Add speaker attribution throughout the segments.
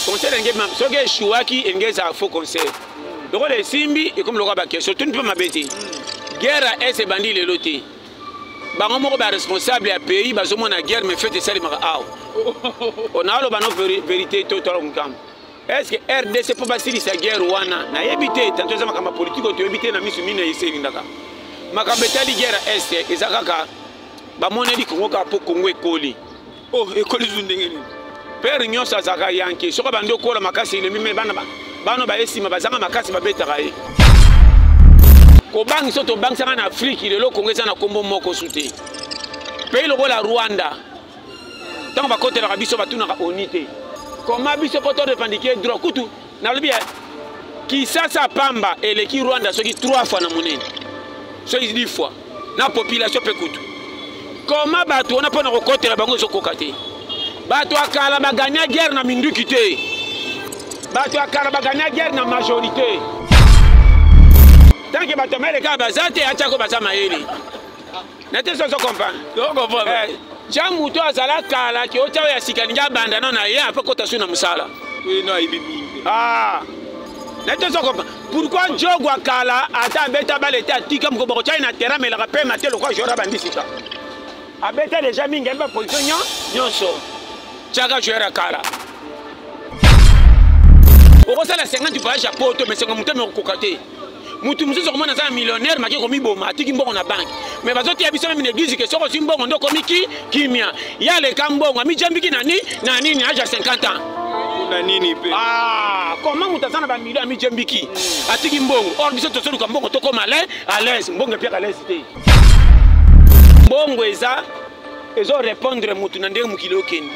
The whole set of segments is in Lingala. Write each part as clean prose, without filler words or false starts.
Speaker 1: Concert enge soki eshuwaki enge ezala faux concert. Lokola esimbi ekomi lokola ba question tuni mpe mabe te. Guerre ya est ebandi lelo te. Bango moko ba responsable ya pays bazomona guerre mais fete esalemaka awa. Naoloba no verité to tola mokambo. Est-ce que RDC mpo basilisa guerre wana nayebi te tanto eza makambo ya politiki oyo toyebi te na miso mine eselindaka makambo etali guerre ya est eza kaka bamoneli Kongo kaka mpo Kongo ekoli.
Speaker 2: Oh, ekoli zu ndenge nini?
Speaker 1: Père nyonso azalaka yanke soki abandi okola makasi elembi me bana bana baye nsima bazanga makasi babetaka ye. Kobangisa tobangisaka na Afrique lelo Kongo eza na kombo moko su te. Pays lokola Rwanda ntango bakotelaka biso batunaka oni te koma biso mpo to revendiquer droit kutu nalobi ya Kisasa pamba eleki Rwanda soki 3 fois na monene soki 10 fois na population mpe kutu koma bato wana mpo na kokotela bango ezokoka te. Bato ya kala baganya guerre na minduki te, bato ya kala baganya guerre na majorité. Tant que bato ya mayele kaka baza te, atiako baza mayele na te sozo comprendre. Tya moto azala kala ke otya oyo ya sika alingi abanda no na ye ape kota su na mosala. Na te sozo comprendre pourquoi jogo akala ata abeta bale te atika moko bakotya ye na terrain amelaka pema te lokola joueur abandi sika abeta deja mingi ayebi baposition nyonso. Tyaka joueur akala okosala 50 voyage ya poto mais sengo motema ekokoka te. Mutu mosusu akomona aza na millionnaire maki komiboma atiki mbongo na banque mais bazoteya biso meme na église ke soki ozwi mbongo nde okomi ki kimia ye aleka mbongo amijambiki na ni na nini age ya 50 ans
Speaker 2: na nini pe
Speaker 1: ah comment moto aza na bamilio amijambiki atiki mbongo or biso tozoluka mbongo tokoma à l'aise mbongo epiaka à l'aise te. Mbongo eza ezo répondre motu na ndenge mokili okende.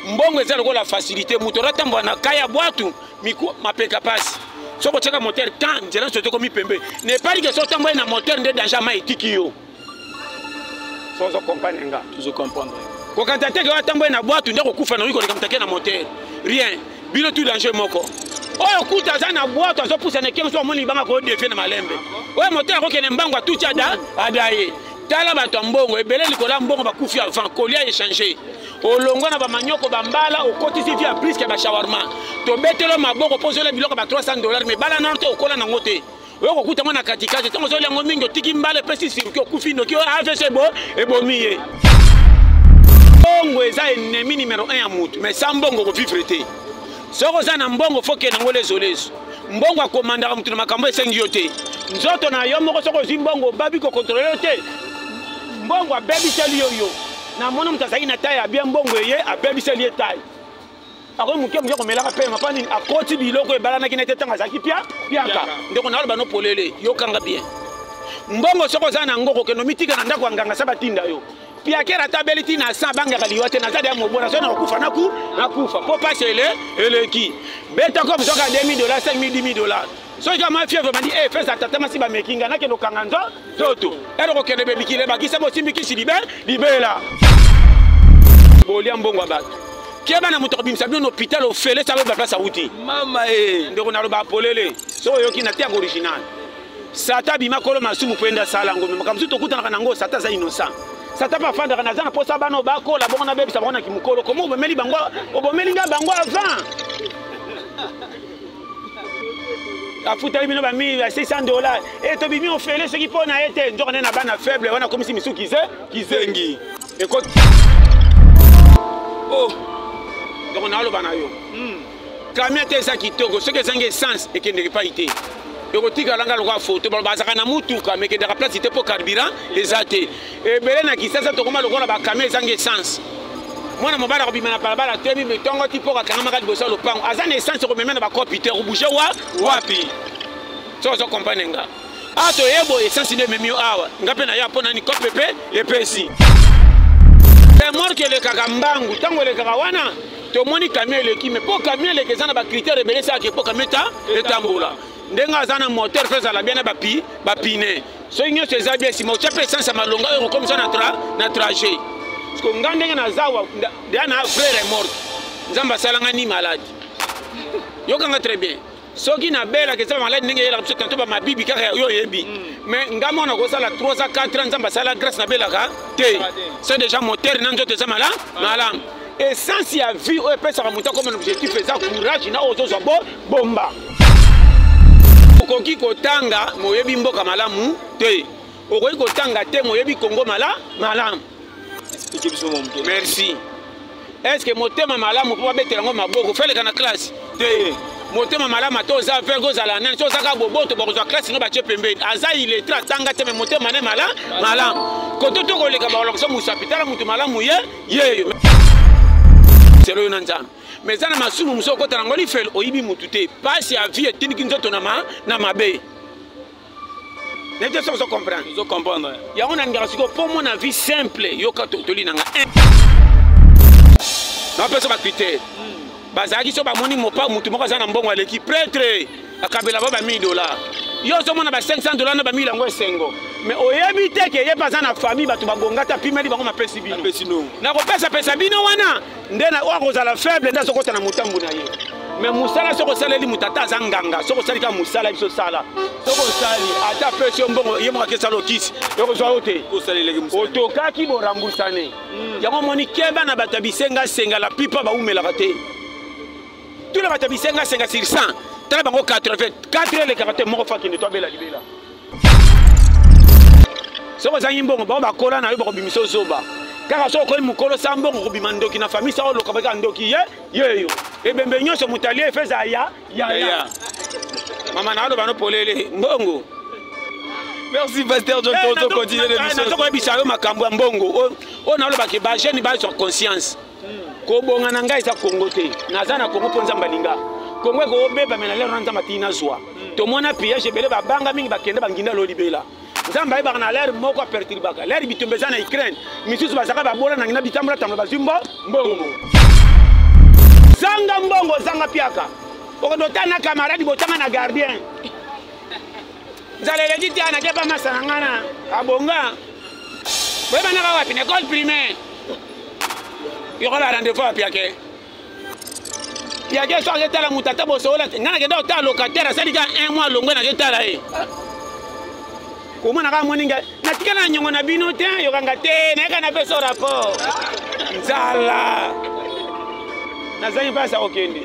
Speaker 1: Mbongo eza lokola facilité moto atambola na kaya bwatu miku mapeka pasi soki otiaka moteur tan nzela nyonso tokomi pembe nepali ke soki otamboli na moteur nde danger mai etiki yo. So ozo comprendre nga?
Speaker 2: Tozo comprendre.
Speaker 1: Kokanta te ke otamboli na bwatu nde kokufa na koleka moto ake na moteur rien bino tout danger moko. Oyo kuta aza na bwatu azopusa na ekengo so amoni libanga kodefie na malembe oyo moteur akokende mbangu atuti ada adaye. Tala bato ya mbongo ebele likolo ya mbongo bakufi avant kolia échanger olongwa na bamanyoko bambala okotisi vie ya plus ke bashawarma tobetelo maboko mpo ozolia biloko ba 300 $ mais bala nano te okola nango te oyo kokuta ngo na katikati ntango ozolia yango mingi otiki mbala epesi circuit okufi noki oyo AVC ebomi ye. Mbongo eza ennemi numéro 1 ya mutu mais sans mbongo okovivre te. Soki oza na mbongo fo okende yango lezolezo. Mbongo akomandaka mutu na makambo esengi yo te. Nzoto na yo moko soki ozwi mbongo obabi kokontrole yo te. Mbongo abebiseli yo yo. Namoni moto azalaki na taille ya bien mbongo eye abebiseli ye taille. Akomi moke moke komelaka pema mpo nini akoti biloko ebalanaki na te ntango azalaki pia piaka. Ndeko naloba no polele yokanga bien. Mbongo soki oza na yango kokende omitika na ndako ya nganga sa batinda yo. Piakere ata abeli ti na 100 abangaka liwa te naza deya mobola soki nakokufa naku nakufa mpo pasi ele eleki. Beta kope soki ya 2000 dollars 5000 10000 dollars soki kaka mwa fièvre bandi eh fesa tata masi bameki nga nakende okanga nzo nzoto ere kokende bebikile bakisa bosimbi kisi libe libela bolia mbongo ya bato keba na moto akobimisa bino na hôpital ofele sala ba place awuti
Speaker 2: mama e
Speaker 1: ndeko naloba polele soki oyoki na tiaka original sata abima kolo masumu mpo ende asala yango me makambo mosusu tokutanaka nango sata aza innocent sata mpe afandaka naza na mposa bana bakola bongo nabebisa bango na kimokolo komo obomeli bango obomeli nga bango avant afutali bino ba 600 $ e tobimi ofele soki mpo na ye te nzoka nde na bana faible wana akomisi misu kize kizengi ekoti oh donc naloba na yo camion te eza kitoko soki ezangi essence ekendeke epai te ekotikala nga lokola foto bazalaka na mutuka mais ekendaka place te mpo carburant eza te ebele na Kisasa tokoma lokola bacamion ezangi essence mwana mobali akobima na balabala atelemi mitongo ti mpo akangamaka liboso ya lopango aza na essence ekomema na bakopi te akobouge wa wapi soki ozo comprendre nga awa toye boye essence nde ememi yo awa nga mpe naya mpo nani kope mpe epesi remorque elekaka mbangu ntango elekaka wana tomoni camion eleki mais mpo camion eleki eza na bacritère ebele esalaka mpo camion etambola ndenge aza na moteur mpe ezala bien na bapine soki nyonso eza bien nsima otya mpe essence ya malonga oyo okokomisa na trajet parce que nga ndenge naza wa deya na vrai remorque nzambe asalanga ni maladi yokanga très bien soki nabelaka eza maladi ndenge eyelaka biso tanto bamabibi kaka yo oyebi mais nga mwana kosala 3 ans 4 ans nzambe asala grâce nabelaka te c'est déjà moteur na nzoto eza malamu. Essence ya vie oyo epesaka moto akoma na objectif eza courage na oyo ozozwa bo bomba. Okoki kotanga moyebi mboka malamu te, okoki kotanga te moyebi Kongo malamu.
Speaker 2: Explique biso mwa moke.
Speaker 1: Merci. Est-ce que motema malamu mpo babetela yango maboko feleka na classe te? Motema malamu ata oza aveugle, ozala nani, so ozaka boboto, bakozwa classe no batie pembeni. Aza illettré, atanga te, mais motema ne malamu. Koto tokoleka bakolakisa mosapi, tala moto malamu ye yeyo selo yo na Nzambe. Mais eza na masumu mosusu okota nango lifelo, oyibi motu te, pasi ya vie etindiki nzoto na mabe. Nete soki ozo comprendre.
Speaker 2: Ozo comprendre.
Speaker 1: Yango nalingaka sikoyo mpo mona vie simple, yoka toli na nga. Napesa ba critère. Bazalaki so bamoni mopa motu moko aza na mbongo aleki prêtre akabela ba 1000 dollars. Yo ozomona ba 500 dollars na ba 1000 yango esengo. Mais oyebi te ke ye mpe aza na famille, bato babonga te, apimeli bango mapesi bino.
Speaker 2: Apesi bino.
Speaker 1: Na kopesa-pesa bino wana nde na oyo akozala faible nde azokota na motambu na ye. Mais mosala soki osaleli moto ata aza nganga, soki osali kaka mosala biso sala. Soki osali ata apesi yo mbongo, ye moko akesala okisi, okozwa yo te.
Speaker 2: Osalelaki mosala.
Speaker 1: Otokaki borambusane. Yango omoni keba na bato ya bisenga-senga, la plupart baumelaka te. Tuna bato ya bisenga-senga sur 100, tala bango 80, 4 elekaka te, moko fakende to abela libela. Soki ozangi mbongo, bango bakola na yo bakobimisa ozoba. Kaka soki okomi mokolo sa mbongo kobima ndoki na famille, sa oloka baka ndoki ye yeyo. Ebembe nyonso moto alie efeza ya ya ya. Mama na aloba no polele mbongo.
Speaker 2: Merci Pasteur John, tozo continuer l'émission.
Speaker 1: Nazo koyebisa yo makambo ya mbongo. Oyo nalobaki ba jeune bazwa conscience. Kobonga na ngai eza Congo te. Naza na Congo mpo Nzambe alinga. Congo ekobeba me na lero na Nzambe atini nazwa. Tomona pillage ebele, babanga mingi bakende banginda lolibela. Nzambe ayebaka na lere moko aperturbaka. Lere bitumba eza na Ukraine. Misusu bazalaka babola na nginda bitambola tambola bazwi mbongo. Zanga mbongo, zanga piaka. Okondo na camarade botanga na gardien. Nzala eleki te, anake pa masa na nga na abonga. Boyebanaka wapi na école primaire? Yoko ba rendez-vous ya piake. Piake so aketala moto ata bosokola te. Nga nakenda kotala locataire asali kaka un mois longwe naketala ye. Komona kaka moninga natikala na nyongo na bino te, yokanga te, nayeka na peso rapport. Nzala. Nazangi mpasi ya kokende.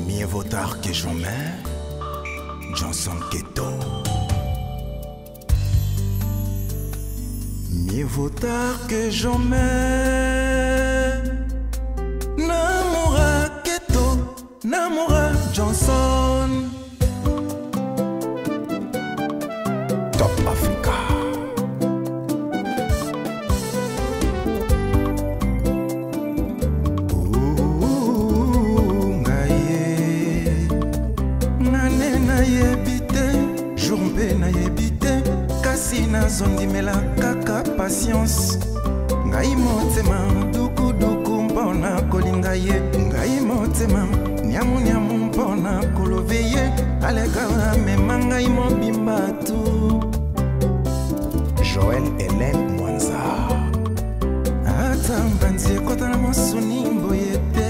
Speaker 3: Mieux vaut tard que jamais, Johnson Keto. Mieux vaut tard que jamais, Namora Keto, Namora Johnson. Top Africa. Ouh, ngaye. Nane nayebi te, jour mpe nayebi te, kasi nazondimela kaka patience. Ngai motema dukuduku mpona kolinga ye, ngai motema niamu niamu mpona kolove ye, aleka amema ngai mobimba tu. Joël Hélène Mwanza. Ata mbanzi ekota na mosuni boye te,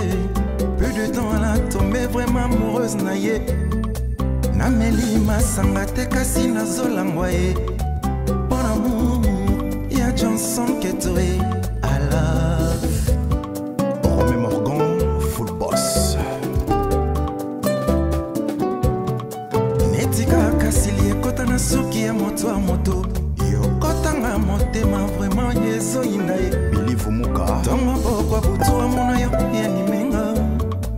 Speaker 3: peu de temps elle a tombé vraiment amoureuse na ye. Nameli masanga te kasi nazolangwa ye, mpo na amour ya Johnson Keto ye, I love. Romé Morgan, full boss. Neti kaka sili ekota na suki ya moto ya moto, yokotanga motema vraiment ezoyinda ye. Billy Vumuka. Ntongo pokwa butu amona yo ya nimenga,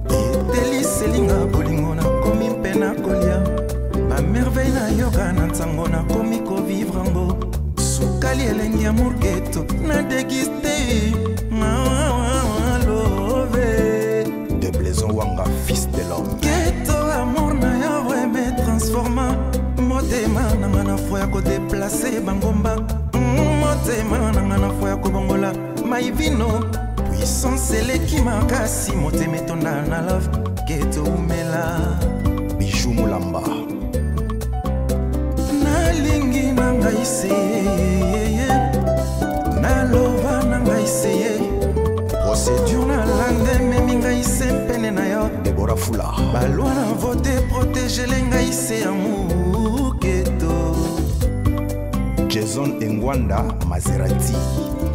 Speaker 3: eteliselinga bolingo nakomi mpe nakolia. Ba merveille nayoka na ntango nakomi kovivre yango. Sukali elengi ya murgeto na déguste. Love.
Speaker 4: De Blaison Wanga, fils de l'homme.
Speaker 3: Keto amour na yo vraiment transforma motema nanga na fo ya kodeplace bangomba. Motema nanga na fo ya kobongola maivino. Puissance eleki makasi, motema etonda na love. Keto umela.
Speaker 4: Bijou Mulamba.
Speaker 3: ngai se, naloba na ngai se ye, procédure nalanda ememi ngai se pene na yo.
Speaker 4: Debora Fula.
Speaker 3: Balwa na vote protégele ngai se amour keto.
Speaker 4: Jason Engwanda Maserati.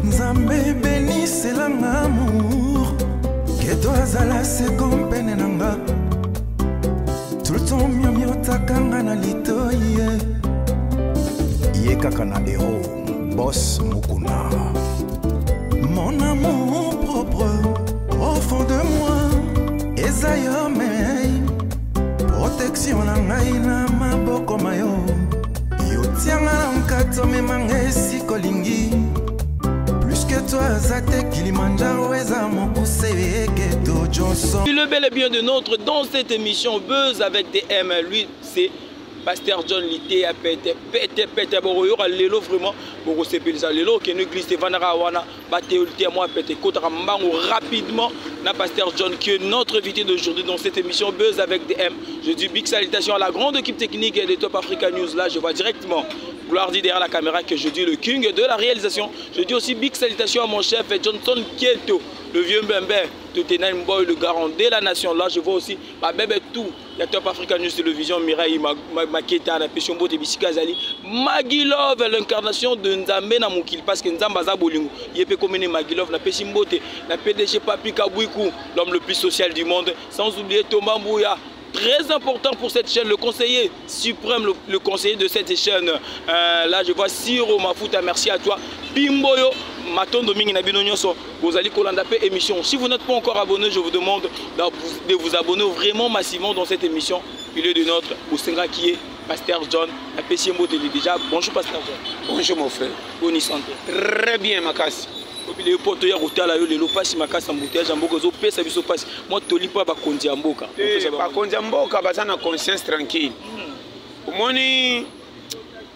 Speaker 3: Nzambe beniselanga amour keto, azala seko mpene na nga tout le temps, miomiotaka na litoi ye.
Speaker 4: Ye kaka na héros Boss Mukuna.
Speaker 3: Mon amour propre au fond de moi eza yo, mei protection na ngai na maboko ma yo. Yotianga na nkati, omemanga esika olingi. Plus que toi aza te, Kilimanjaro eza mokuse, Eketo Johnson.
Speaker 2: Le bel et bien de notre dans cette émission Buzz avec DM. Lui, c'est Pasteur John Lité à Pete, Pete, Pete, Boroyo, Lelo, vraiment, Boro Sepelisa, Lelo, Keno Église, Vanara Wana, Batéo, moi, Pete, Kotara Mbango, rapidement, na Pasteur John, qui est notre invité d'aujourd'hui dans cette émission Buzz avec DM. Je dis big salutation à la grande équipe technique de Top Africa News. Là, je vois directement Gloire dit derrière la caméra que je dis le king de la réalisation. Je dis aussi big salutation à mon chef Johnson Kieto, le vieux Mbembe de Tenan Boy, le garant de la nation. Là, je vois aussi ma bébé tout. Il y a Top Africa News Télévision, Mireille Maketa, la Pession Bote, Bisika Zali, Magilove, l'incarnation de Nzambe na mokili, parce que Nzambe aza bolingo. Yepe komene Magilove, la Pession Bote, la PDG Papi Kabouikou, l'homme le plus social du monde. Sans oublier Thomas Mbouya, très important pour cette chaîne, le conseiller suprême, le conseiller de cette chaîne. Là, je vois Siro Mafuta, merci à toi. Bimboyo, Matondo mingi na bino nyonso, bozali kolanda pe émission. Si vous n'êtes pas encore abonné, je vous demande de vous abonner vraiment massivement dans cette émission. Il est de notre Osenga qui est Pasteur John, la PC Mbote déjà. Bonjour Pasteur John.
Speaker 1: Bonjour mon frère.
Speaker 2: Bonne santé.
Speaker 1: Très bien makasi.
Speaker 2: Obile poto ya kotala yo lelo, pasi makasi, embouteillage ya mboka ezopesa biso pasi. Mwa toli mpo ya bakonzi ya mboka.
Speaker 1: Te, bakonzi ya mboka baza na conscience tranquille. Omoni,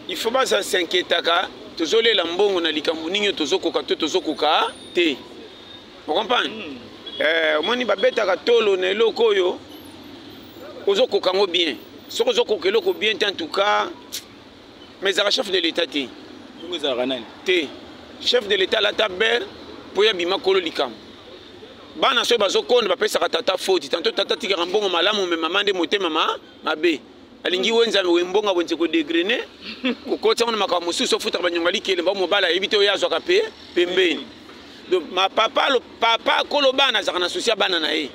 Speaker 1: il faut baza s'inquiétaka, tozolela mbongo na likambo nini oyo tozokoka to tozokoka te, ocomprendre? Omoni, babetaka tolo na eloko oyo ozokoka yango bien. Soki ozokoka eloko bien te, en tout cas, mais ezalaka chef de l'état te.
Speaker 2: Bongo ezalaka nani?
Speaker 1: Te, chef de l'état alata bere mpo ya bima kolo likambo. Bana soki bazokonda, bapesaka tata foti. Tanto tata atikaka mbongo malamu, me mama nde motema ma mabe, alingi wenzame wembonga wenze kodégrainer, kokotisa ngo na makambo mosusu, ofutaka banyonga likele bao mobala ayebi te oyo azwaka pe pembeni. Donc ma papa papa akolo bana azalaka na souci ya bana na ye.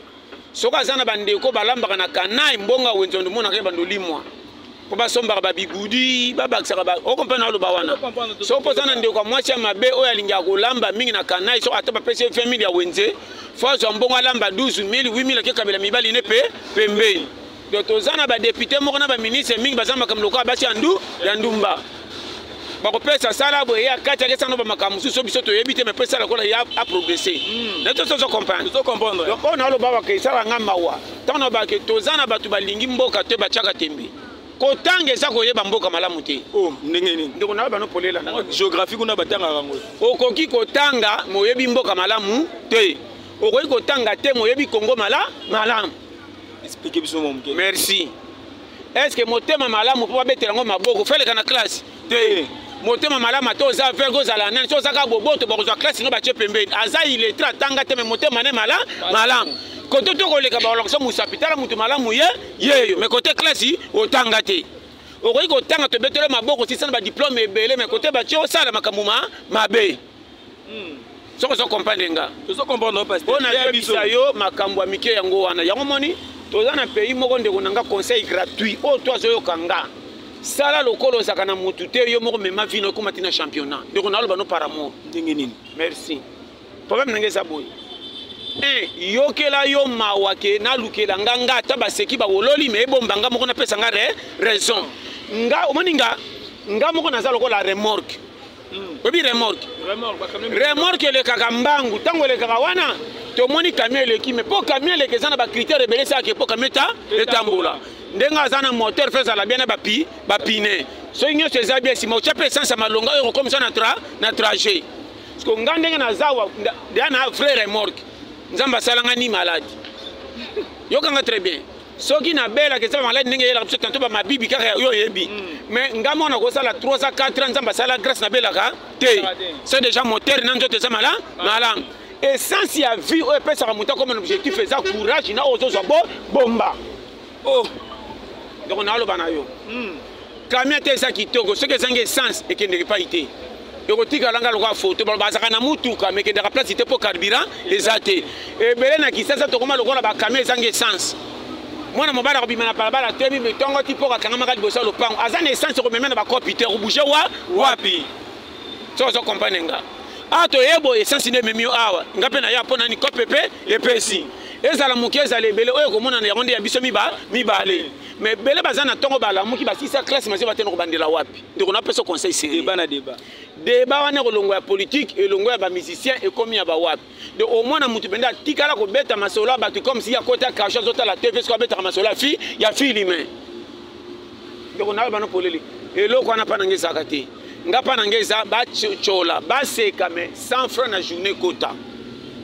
Speaker 1: Soki aza na bandeko balambaka na kanai, mbongo awenze omonaka ye bando limwa mpo basombaka babigudi, babakisaka ocomprendre aloba wana. Soki mpo oza na ndeko ya mwasi ya mabe oyo alingaka kolamba mingi na kanai, soki ata bapesi ye 20 000 ya wenze, fo azwa mbongo alamba 12 000, 8 000, akekabela mibali ne mpe pembeni. Donc toza na badéputé moko na baministre mingi baza makambo lokola basi ya ndu ya ndumba. Bakopesa sala boye, ye akati akesana bamakambo mosusu biso toyebi te, mais mpo esala lokola ye aprogresse na to tozo comprendre.
Speaker 2: Tozo comprendre.
Speaker 1: Donc oyo naloba waka esala nga mawa ntango na bake toza na bato balingi mboka te, batiaka tembe. Kotanga eza koyeba mboka malamu te.
Speaker 2: Oh, ndenge nini?
Speaker 1: Ndeko na bano polela na
Speaker 2: géographie kuna batangaka yango.
Speaker 1: Okoki kotanga moyebi mboka malamu te, okoki kotanga te moyebi Kongo malamu.
Speaker 2: Explique biso mwa moke.
Speaker 1: Merci. Est ce que motema malamu mpo babetela yango maboko, feleka na classe te? Motema malamu, ata oza aveugle, ozala nani, so ozaka boboto, bakozwa classe no batie pembeni. Aza illettré, atanga te, me motema ne malamu. Kote tokoleka, bakolakisa mosapi, tala motu malamu ye yeyo. Me kote classe otanga te, okoki kotanga, tobetela maboko, sisa na badiplôme ebele, me kote batie osala makambo ma mabe. Soki ozo comprendre nga.
Speaker 2: Tozo comprendre, pasteur.
Speaker 1: Mpo nayebisa yo makambo ya mike yango wana. Yango moni toza na pays moko. Ndeko na nga, conseil gratuit oyo to azoyoka nga: sala lokola ozalaka na motu te, yo moko mema vino ekóma ti na championnat. Ndeko na aloba no par amour.
Speaker 2: Ndenge nini?
Speaker 1: Merci. Problème ndenge eza boye: un, yokela yo mawa ke nalukela nga nga ata baseki bawololi, me ebomba nga moko napesa nga raison. Nga omoni nga nga moko naza lokola remorque. Oyebi remorque? Remorque elekaka mbangu. Ntango elekaka wana, tomoni camion eleki, me mpo camion eleka eza na bacritère ebele esalaka mpo camion ta etambola. Ndenge aza na moteur, fe ezala bien na bapine, soki nyonso eza bien, nsima otya mpe essence ya malonga oyo okokomisa na trajet. Parce que nga ndenge naza wa deya na vrai remorque, Nzambe asalanga ni maladi. Yokanga très bien. Soki nabelaka, eza bamaladi ndenge eyelaka biso tanto, bamabibi kaka yo oyebi. Mais nga moko nakosala 3 a 4 ans, Nzambe asala grâce, nabelaka te. C'est déjà moteur na nzoto eza malamu. Essence ya vie oyo epesaka moto akoma na objectif eza courage na oyo ozozwa bo bomba.
Speaker 2: Oh.
Speaker 1: Donc naoloba na yo, camion te eza kitoko, soki ezangi essence, ekendeke epai te, ekotikala nga lokola foto. Bazalaka na mutuka me ekendaka place te mpo carburant eza te. Ebele na Kisasa tokoma lokola bacamion ezangi essence. Mwana mobali akobima na balabala, toyebi mitongo ti mpo akangamaka liboso ya lopango, aza na essence ekomema na bakopi te, akobouge wa wapi? Soki ozo comprendre nga, awa toyebo essence nde ememi yo awa. Nga mpe na ya mpo nani kope mpe epesi, ezala moke, ezala ebele, oyo ekomonana yango nde ya biso mibale. Mais ebele baza na ntongo, balamuki, basisa classe, maze batene kobandela wapi? Ndeko, napesa conseil sérieux.
Speaker 2: Débat na débat.
Speaker 1: Débat wana ekolongo ya politique, elongo ya bamusicien, ekomi ya bawapi? Donc omona motu mpenza atikala kobeta masolo ya bato comme si akota cachot, azotala TV, soki abetaka masolo ya fi ya filime. Ndeko, nayo bano polele, eloko wana mpa na ngai ezalaka te. Nga mpa na ngai eza batyola, baseka, mais 100 franc na journée kota.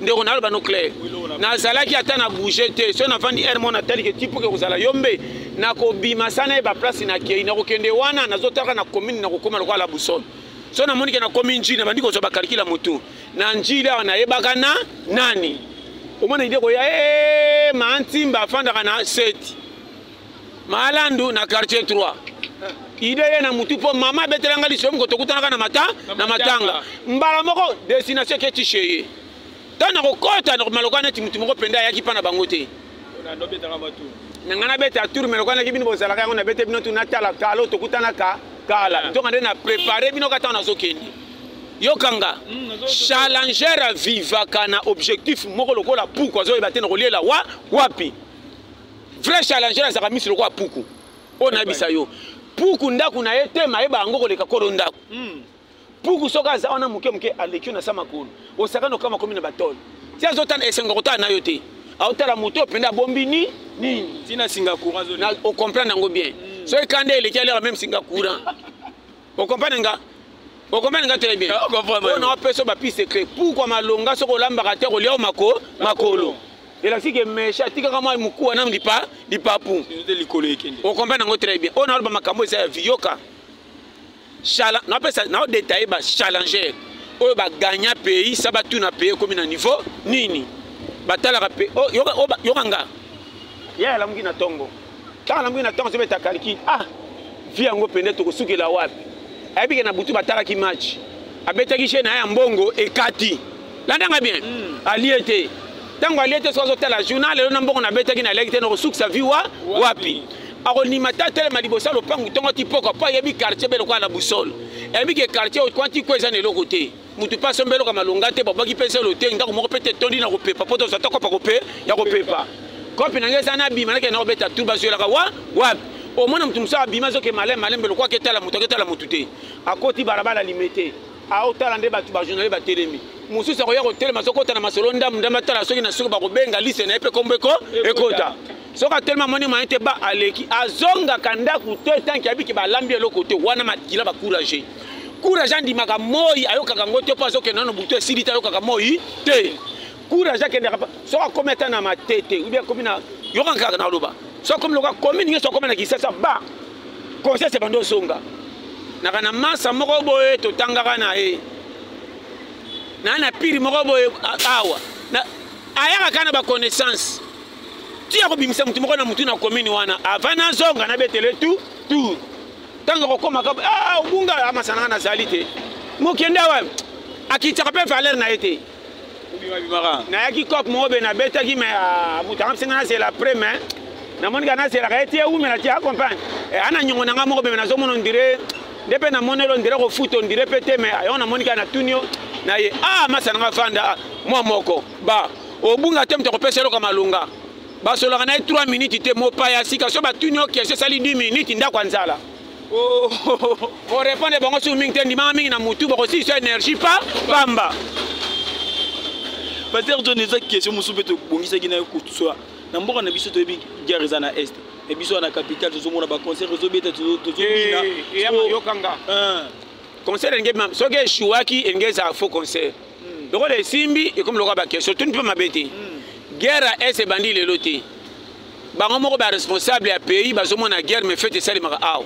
Speaker 1: Ndeko, naloba no clair, nazalaki ata na bouge te. Soki navandi aire mo, natali ke ti mpoke kozala yo mbe nakobima sa nayeba place nakei, nakokende wana, nazotalaka na commune, nakokóma lokola la boussole. So namoni ke nakomi Njili, nabandi kozwa bacalcul ya motu na Njili awa, nayebaka na nani. Omona idée koya e Mantimba afandaka na seti Malandu na quartier 3, idée ye na mutu mpo mama abetelanga liso moko, tokutanaka na mata na matanga. Mbala moko destination eketi chez ye. Ntango nakokɔta maloka neti mutu moko mpenza ayaki mpa na bango te, na ngai nabeta tour, me lokola naki bino bozalaka yango, nabete bino tu, natala kala oyo tokutanaka kala, ntonga nde na prépare bino ka ntango nazokende. Yokanga, challenger avivaka na objectif moko lokola puku azoyeba te na koliela wa wapi. Vrai challenger azalaka miso lokola puku oyo nayebisa yo. Puku ndako na ye te, mayeba yango koleka kolo ndako. Puku soki aza wana moke moke, aleki yo na sa makolo, osaka nokama komi na batole ti azotala, esengo kotala na yo te, aotala moto oyo mpenza abombi ni nini.
Speaker 2: Ntina singa courant.
Speaker 1: Ocomprendre yango bien. Soki kanda eleki, aleka même singa courant. Ocomprendre nga, ocomprendre nga très bien. Oyo na opesa bapiste clé pourquoi malonga. Soki olambaka te, kolia o makolo elakisi ke mesha atikaka mwa mokuwa na lipa lipapu.
Speaker 2: Likolo ekende.
Speaker 1: Ocomprendre yango très bien. Oyo naoloba makambo eza ya vie. Yoka, napesa naodétailler bachallenger oyo baganya pays sa batuna pays ekomi na niveau nini, batalaka pe. Yoka nga, ye alamuki na ntongo, ntango alamuki na ntongo, azobeta calcul: ah, vie yango pende tokosukela wapi? Ayebi ke na butu batalaki match, abetaki chaîne na ye ya mbongo ekati. Landanga bien. Alie te. Ntango alie te, soki azotala journal lelo na mbongo nabetaki, naleki te, nakosukisa vie wa wapi? Akonima te, atelema liboso ya lopangu ntongo ti poko, mpo ayebi quartier be lokola na boussole. Ayebi ke quartier kwanti ko eza na eloko te, mutu mpe asombi eloko ya malonga te, babwaki mpe zelo te, ndako moko mpe te etondi na kopepa, mpo tozwa ta kopa kope ya kopepa. Kopi na ngai eza nabima, nakende kobeta tour, bazwelaka wa wapi? Omona motu mosusu abima, azoke malembe malembe, lokola aketala motu, aketala motu te, akoti balabala Limete, aotala nde bato bajournal batelemi. Mosusu akoya kotelema, azokota na masolo ndambu ndambu, atala soki na soki bakobenga liste na ye mpe kombo eko ekota. Soki atelema, amoni moyen te, ba aleki, azongaka ndako te tant que abiki balambi eloko te. Wana makila bacourage. Courage andimaka moi, ayokaka yango te, mpo azokende nano butu esili te, ayokaka moi te. Courage akendaka, soki akomi ata na Matete ou bien akomi na, yoka kaka naloba, soki akomi loka commune nyonso, akomi na Kisasa, ba conscience ebandi ozonga. Naka na masa moko boye totangaka na ye na pire moko boye awa, ayaka kaka na baconnaissance ti ya kobimisa motu moko na motu na commune wana. Avant nazonga, nabetele tu tour. Ntango akokomaka, ah, obunga amasa nanga, nazali te, mokende awa akitaka mpe valeur na ye te. Nayaki cope moko be nabetaki, me moto anga bisenga nazela après, mais namoni kaka nazelaka ye ti ewumela ti accompagne ana nyongo na nga moko beme. Nazomona ondire nde mpe namoneli ondire kofuta ondire mpe te, mais yango namoni kaka natuni yo na ye: ah, masa nanga, fanda mwa moko ba obunga te, moto akopesa eloko malonga, basolaka na ye 3 minutes te. Mopaya sika so batuni yo question, esali 10 minutes, ndako ya nzala, korépondre bango suku mingi te, ndimanga mingi na mutu, bakosilisa énergie pa pamba.
Speaker 2: Pasteur John, eza question mosusu mpe tobongisaki na yo kosoa na mboka na biso. Toyebi guerre eza na Est, e biso na capitale tozomona baconcert ezobeta, tozobina.
Speaker 1: Yokanga, concert elingi, soki eshuwaki, elingi ezala faux concert. Lokola esimbi, ekomi lokola baquestion tuni mpe mabe te. Guerre ya Est ebandi lelo te. Bango moko ba responsable ya pays bazomona guerre, mais fête esalemaka awa.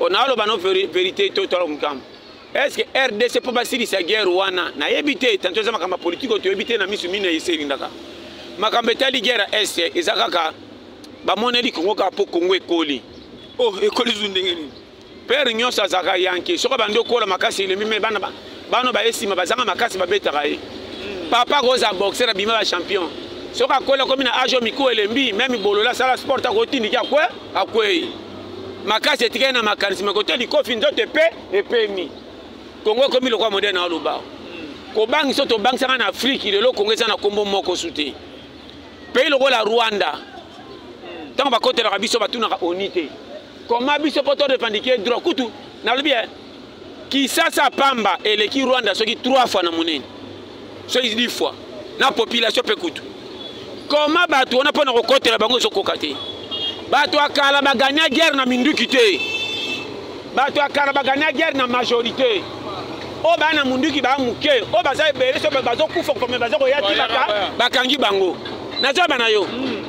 Speaker 1: Naoloba no vérité to tala mokambo. Est ce que RDC mpo basilisa guerre wana, nayebi te. Tanto eza makambo ya politike oyo toyebi te na miso mine eselindaka. Makambo etali guerre ya Est eza kaka bamoneli Kongo kaka mpo Kongo ekoli.
Speaker 2: Oh, ekoli zu ndenge nini?
Speaker 1: Pere nyonso azalaka yanke. Soki abandi okola makasi, elembi, me bana bana baye nsima bazanga makasi, babetaka ye. Papa akozala boxer, abima bachampion. Soki akola, akomi na age oyo mikuwa elembi, meme bolola asala sport, akotindiki akwe, akwei. Makasi etikali na makanisi, me kote likofi nzoto epe epemi. Kongo ekomi lokwa modele na oloba kobangisa. Tobangisaka na Afrike, lelo Kongo eza na nkombo moko su te. Pays lokola Rwanda, ntango bakotelaka biso, batunaka oni te koma biso mpo torevendiquer droit. Kutu nalobi Kisasa pamba eleki Rwanda soki 3 fois na monene, soki 10 fois na population mpe. Kutu koma bato wana mpo na kokotela bango ezokoka te. Bato ya kala baganya guerre na minduki te, bato ya kala baganya guerre na majorité. Oyo baa na munduki baa moke, oyo baza ebele, so bazokufa kome, baza koya ti bakangi bango. Nazoyeba na yo,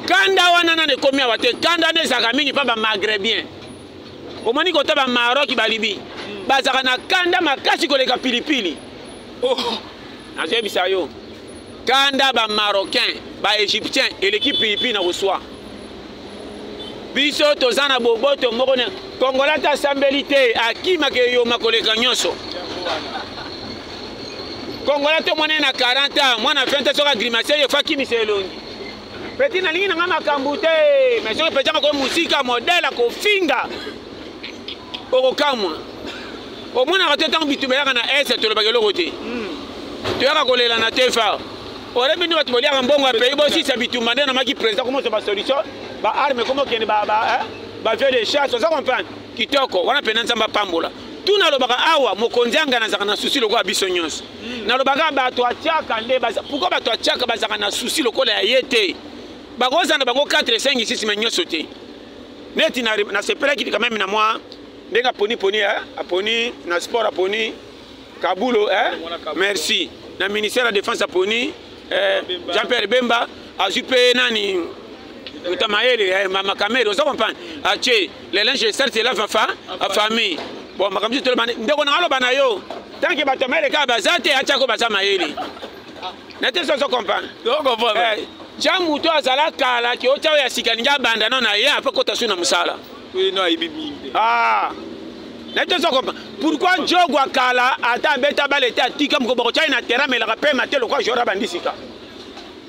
Speaker 1: kanda wana nano ekomi awa te. Kanda wana ezalaka mingi mpa bamaghrébien. Omoni kota bamaroki, balibi bazalaka na kanda makasi koleka pilipili.
Speaker 2: Oh.
Speaker 1: Nazoyebisa yo, kanda bamarocain, baégyptien eleki pilipili na koswa. Biso toza na boboto moko na Kongola, ata asambeli te, akimaka eyoma koleka nyonso. Kongola to mwana na 40 ans, mwana 20, soki agrimace ye, fo akimisa elongi. Petit, nalingi nanga makambo te, mais soki petit ako mosika, modele akofinga, okokamwa. Omonaka te ntango bitumba eyaka na Est, tolobaka eloko te, toyaka kolela na tefa. Oyebi nde bato boliaka mbongo ya pays, bosisa bitumba nde namaki président komoso basolution, baarme komokende, baavion de chasse. Oza comprendre kitoko wana mpena. Nzambe apambola. Tu nalobaka awa, mokonzi anga nazalaka na susi lokola biso nyonso. Nalobaka bato atiaka nde. Pourquoi bato atiaka bazalaka na susi lokola ya ye te? Bakozala na bango 4, 5, 6, me nyonso te. Neti nasepelaki quand même na mwa ndenge aponi poni, aponi na sport, aponi Kabulo, eh? Merci. Na ministère ya Défense, aponi Jean-Pierre Bemba, azwi mpe nani, moto mayele, mama Kamere. Oza comprendre, atie le linge sale se lave fa famille. Bon, makambo mosusu toloba, ndeko na aloba na yo, tant que bato ya mayele kaka baza te, atiako baza mayele na te. So ozo comprendre, tia moto azala kala ke otya oyo ya sika, alingi abanda no na ye ape kota su na mosala. Na te, ozo comprendre pourquoi jogo akala, ata abeta bale te, atika moko, bakotya ye na terrain, amelaka pema te lokwa joueur abandi sika,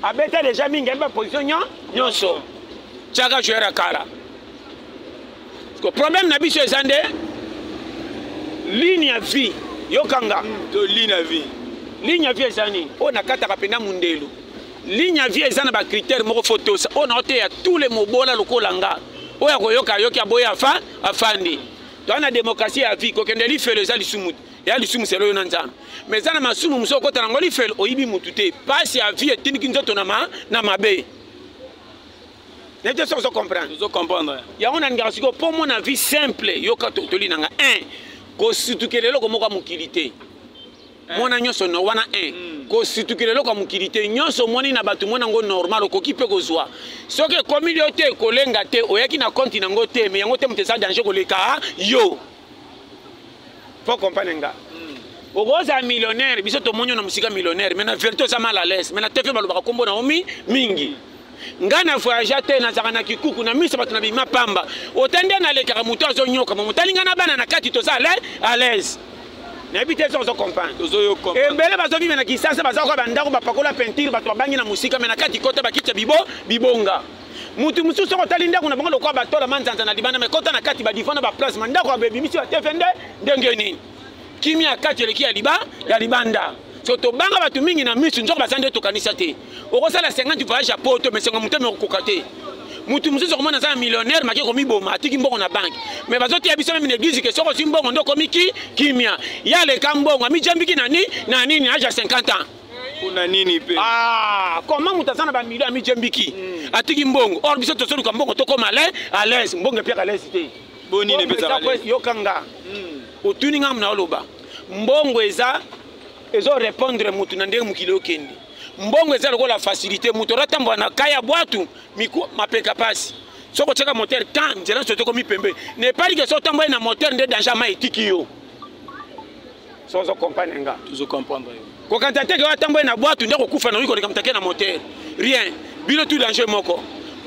Speaker 1: abeta déjà mingi, ayebi baposition nyonso. Tiaka joueur akala. Problème na biso eza nde ligne ya vie. Yokanga.
Speaker 2: To ligne ya vie.
Speaker 1: Ligne ya vie eza nini? Oyo nakataka mpenza mundelu, ligne ya vie eza na bacritère moko fo tosa. Oyo naoteya tous les mobola lokola nga, oyo akoyoka ayoki, aboyi afa afandi. Toza na démocratie ya vie. Kokende lifelo eza lisumu, ya lisumu selo oyo na Nzambe, mais eza na masumu mosusu okota nango lifelo, oyibi mutu te, pasi ya vie etindiki nzoto na mabe. Nayebi te soki ozo comprendre.
Speaker 2: Ozo comprendre.
Speaker 1: Yango nalingaka sikoyo mpo mona vie simple. Yoka, toli nanga 1, kosutukela eloko moko ya mokili te. Mona nyonso no wana 1, kosutukela eloko ya mokili te. Nyonso omoni na bato, mona yango normal, okoki mpe kozwa. Soki ekomi yo te, kolenga te, oyaki na konti nango te, mais yango te moto eza danger koleka yo. Faut comprendre nga. Okozala millionnaire, biso tomoni yo na mosika millionnaire, mais na vérité oza mal à l'aise. Mais na TV balobaka nkombo na yo mingi. Ngai na voyage te, nazalaka na kikuku na miso bato na bima pamba. Ota nde nalekaka, moto azonyokama, motali ngai na bana na kati, toza à l'aise. Nayebi te soki ozo comprendre. Ebele bazovivre na Kisasa, baza koka bandako bapakola peinture, bato babangi na mosika, me na kati kota bakiti ya bibo bibonga. Mutu mosusu soki otali ndako na bango lokola batola manzanza na libanda, me kota na kati, badivan na baplace ma ndako abebimisi batefe nde ndenge nini. Kimia ya kati eleki ya liba ya libanda. So tobanga bato mingi na misu, nzoka baza nde tokanisa te. Okosala 50 voyage ya poto, mais sengo motema okokoka te. Mutu mosusu okomona aza na millionnaire, make komiboma, atiki mbongo na banke. Mais bazoteya biso meme na église ke soki ozwi mbongo nde okomi ki kimia. Ye aleka mbongo, amijambiki na ni na nini, age ya 50 ans.
Speaker 2: Mpona nini mpe?
Speaker 1: Ah, comment moto aza na bamilio amijambiki, atiki mbongo? Or biso tozoluka mbongo tokoma à l'aise. Mbongo epiaka à l'aise te.
Speaker 2: Bonini epesaka?
Speaker 1: Yokanga, otuni ngai na oloba, mbongo eza ezorépondre motu na ndenge mokili okende. Mbongo eza lokola facilité, moto atambola na kaya bwatu miku mapeka pasi. Soki otiaka moteur tan nzela nyonso tokomi pembe. Ne pas dire que soki otambola na moteur nde danger ma etiki yo. So ozo comprendre nga.
Speaker 2: Tozo comprendre yo.
Speaker 1: Kokanisa te ke atambola na bwatu nde kokufa na koleka moto ake na moteur. Rien. Bino tout danger moko.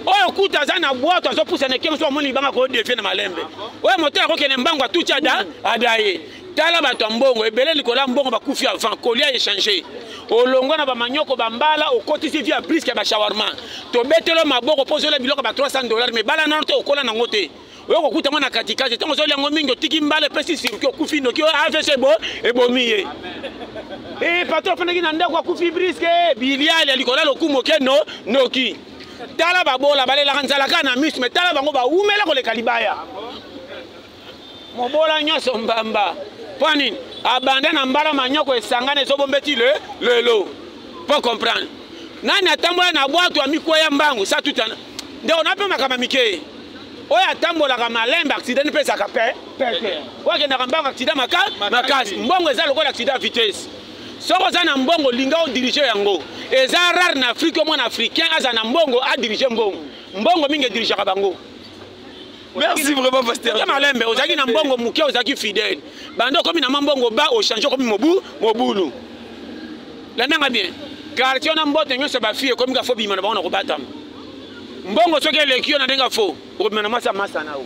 Speaker 1: Oyo kuta aza na bwatu azopusa na ekenge so amoni libanga ko défier na malembe. Oyo moteur akokende mbangu atuti ada adaye. Tala bato ya mbongo ebele likolo ya mbongo bakufi avant kolia échanger. Olongwa na bamanyoko bambala okotisi vie ya briske ya bashawarma. Tobetelo maboko mpo ozolia biloko ba $300 mais bala nano te okola nango te. Oyo kokuta ngo na katikati ntango ozolia yango mingi otiki mbala epesi sirki okufi noki oyo AVC ebo ebomi ye. Eh patron afandaki na ndako akufi briske biliali ya likolo ya lokumu oke no noki. Tala babola balelaka nzala kaka na miso mais tala bango bawumela koleka libaya. Mobola nyonso mbamba. Mpo nini? Abanda na mbala manyoko esangana ezobombeti le lelo. Po comprendre. Nani atambola na bwato amikweya mbangu sa tutana. Ndeko na pe makambo mike. Oyo atambolaka malembe accident mpe ezalaka pe pete. Oyo akendaka mbangu accident maka makasi. Mbongo eza lokola accident vitesse. Soki oza na mbongo linga odirige yango. Eza rare na Afrique omona africain aza na mbongo adirige mbongo. Mbongo mingi edirigeaka bango.
Speaker 2: Merci vraiment pasteur.
Speaker 1: Malembe ozalaki na mbongo moke ozalaki fidèle. Banda okomi na mbongo ba ochange okomi mobu mobulu. Landanga bien. Quartier na mbote nyonso ba fille ekomi ka fo bima na bango na kobatama. Mbongo soki eleki yo na ndenge fo okobima na mwasi ya masa na yo.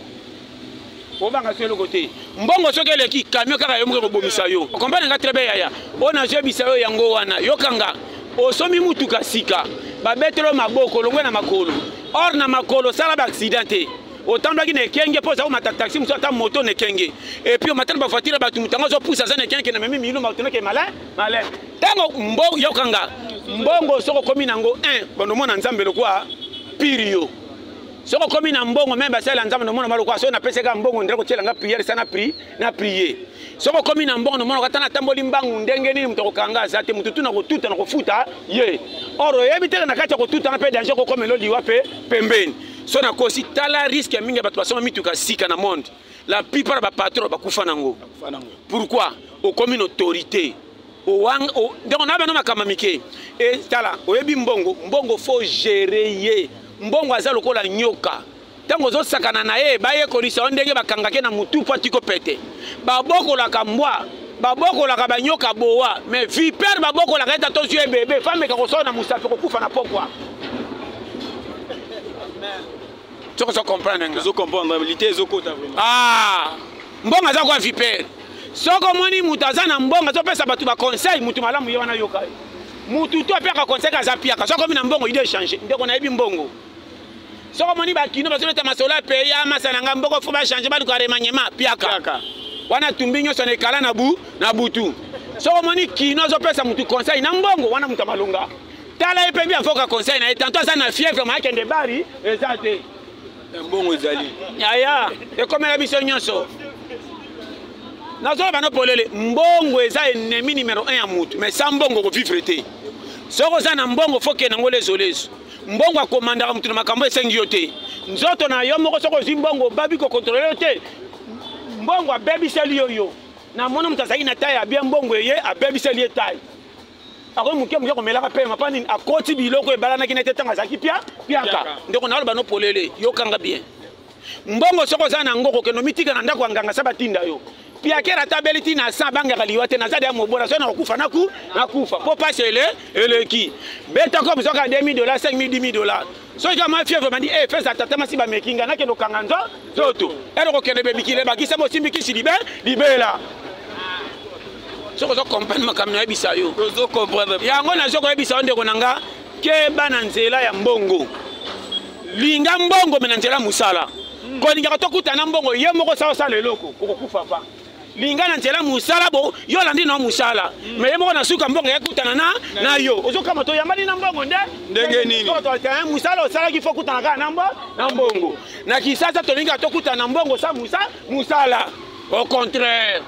Speaker 1: Obanga so eloko te. Mbongo soki eleki camion kaka yo moko ekobomisa yo. Comprendre nga très bien yaya. Oyo nazoyebisa yo yango wana. Yokanga. Osomi mutuka sika. Babetelo maboko longwe na makolo. Or na makolo sala ba accident te. Otambaki na ekenge mpo oza komata taxi mosusu ata moto na ekenge. Et puis omata na bavoiture ya bato moto yango azopusa aza na ekenge na memi miluma otoneke malin malin. Ntango mbongo yokanga mbongo soki okomi nango 1 bando omona Nzambe lokwa pire yo. Soki okomi na mbongo meme basala Nzambe nomona malokwa soki napesaka mbongo ndenge kotiela nga prière sana pri na prier. Soki okomi na mbongo nomona kata natamboli mbangu ndenge nini moto akokanga aza te moto tuna kotuta na kofuta ye. Or oyebi te na kati ya kotuta na pe danger kokomela liwa pe pembeni. So nakosi tala risque mingi ya bato basomba mituka sika na monde. La plupart ya ba patron bakufa nango. Pourquoi? Okomi na autorité. Donc na bana makambo mike. E tala oyebi mbongo, mbongo faut gérer ye. Mbongo aza lokola nyoka. Tango ozosakana na ye bayekolisa yo ndenge bakangake na mutu po atiko pete. Babokolaka mbwa, babokolaka banyoka boa, mais vipère babokolaka ete tozwi ye bebe, fameka kosala na musapi kokufa na pokwa. Soki ozo comprendre nga.
Speaker 2: Ozo comprendre, lite ezokota vraiment.
Speaker 1: Ah, mbongo aza kwa vipère. Soki omoni mutu aza na mbongo azopesa bato ba conseil, mutu malamu ye wana yoka ye. Mutu to apiaka conseil aza piaka. Soki omi na mbongo idée changer. Ndeko nayebi mbongo. Soki omoni bakino bazobeta masolo ya pays ya masa na nga mboko fo ba changer baluka remaniement piaka.
Speaker 2: Piaka.
Speaker 1: Wana tumbi nyonso na ekala na bu na butu. Soki omoni kino azopesa mutu conseil na mbongo wana mutu amalonga. Tala ye pe avoka conseil na ye tantôt aza na fièvre ma akende bari eza te.
Speaker 2: Mbongo ezali.
Speaker 1: Yaya ekomela biso nyonso. Nazoloba no polele mbongo eza ennemi numéro 1 ya mutu mais sans mbongo ko vivre te. Soki oza na mbongo faut kende ngo lezo lezo. Mbongo akomandaka mutu na makambo esengi yo te. Nzoto na yo moko soki ozwi mbongo babi ko contrôler yo te. Mbongo abebiseli yo yo. Na mona mutu azalaki na taille ya bien mbongo eye abebiseli ye taille. Akomi moke moke komelaka pema mpa nini akoti biloko ebalanaki na te ntango azalaki pia piaka. Ndeko na oloba no polele yokanga bien. Mbongo soki oza na ngoko kokende omitika na ndako ya nganga sa batinda yo. Piakera ata abeli ti na 100 abangaka liwa te naza deya mobola soki nakokufa naku nakufa po pasi ele eleki. Beta kopo soki $2000 5000 $10000. Soki kama fièvre bandi eh fesa tata masi ba mekinga nakende okanga nzo nzoto. Ero kokende bebikile bakisa bosimbi kisi libe libela. Soki ozo comprendre makambo nayebisa yo.
Speaker 2: Ozo comprendre.
Speaker 1: Yango nazo koyebisa yo ndeko na nga keba na nzela ya mbongo. Linga mbongo me na nzela mosala. Kolingaka tokutana mbongo ye moko sala osala eloko okokufa pa. Linga na nzela mosala bo yo olandi na mosala. Mais ye moko na suka mbongo ekutana na na yo. Ozokama to yambani na mbongo nde
Speaker 2: ndenge nini?
Speaker 1: To to ta mosala osalaki fo kutana kaka na mbo na mbongo. Na Kisasa tolinga tokutana na mbongo sa musa mosala. Au contraire.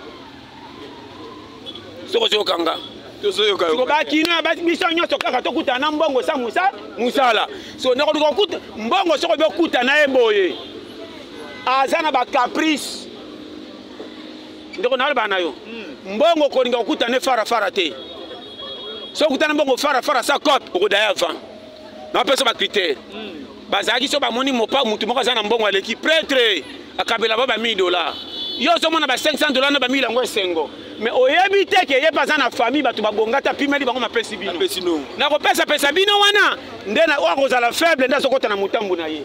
Speaker 1: Soko sokanga.
Speaker 2: Tozoyoka yo.
Speaker 1: Siko bakino ya basi biso nyonso kaka tokutana na mbongo sa musa musala. So nakoluka kokuta mbongo soko bokuta na ye boye. Aza na ba caprice. Ndeko na bana yo. Mbongo kolinga kokuta ne fara fara te. Soki okutana mbongo fara fara sa cope, okodaya avant. Napesa ba critère. Bazalaki so bamoni mopa mutu moko aza na mbongo aleki prêtre akabela ba ba 1000 dollars. Yo ozomona ba 500 dollars na ba 1000 yango esengo. Mais oyebi te ke ye mpe aza na famille, bato babonga te, apimeli bango mapesi bino. Nakopesapesa bino wana nde oyo akozala faible nde azokota na motambu na ye.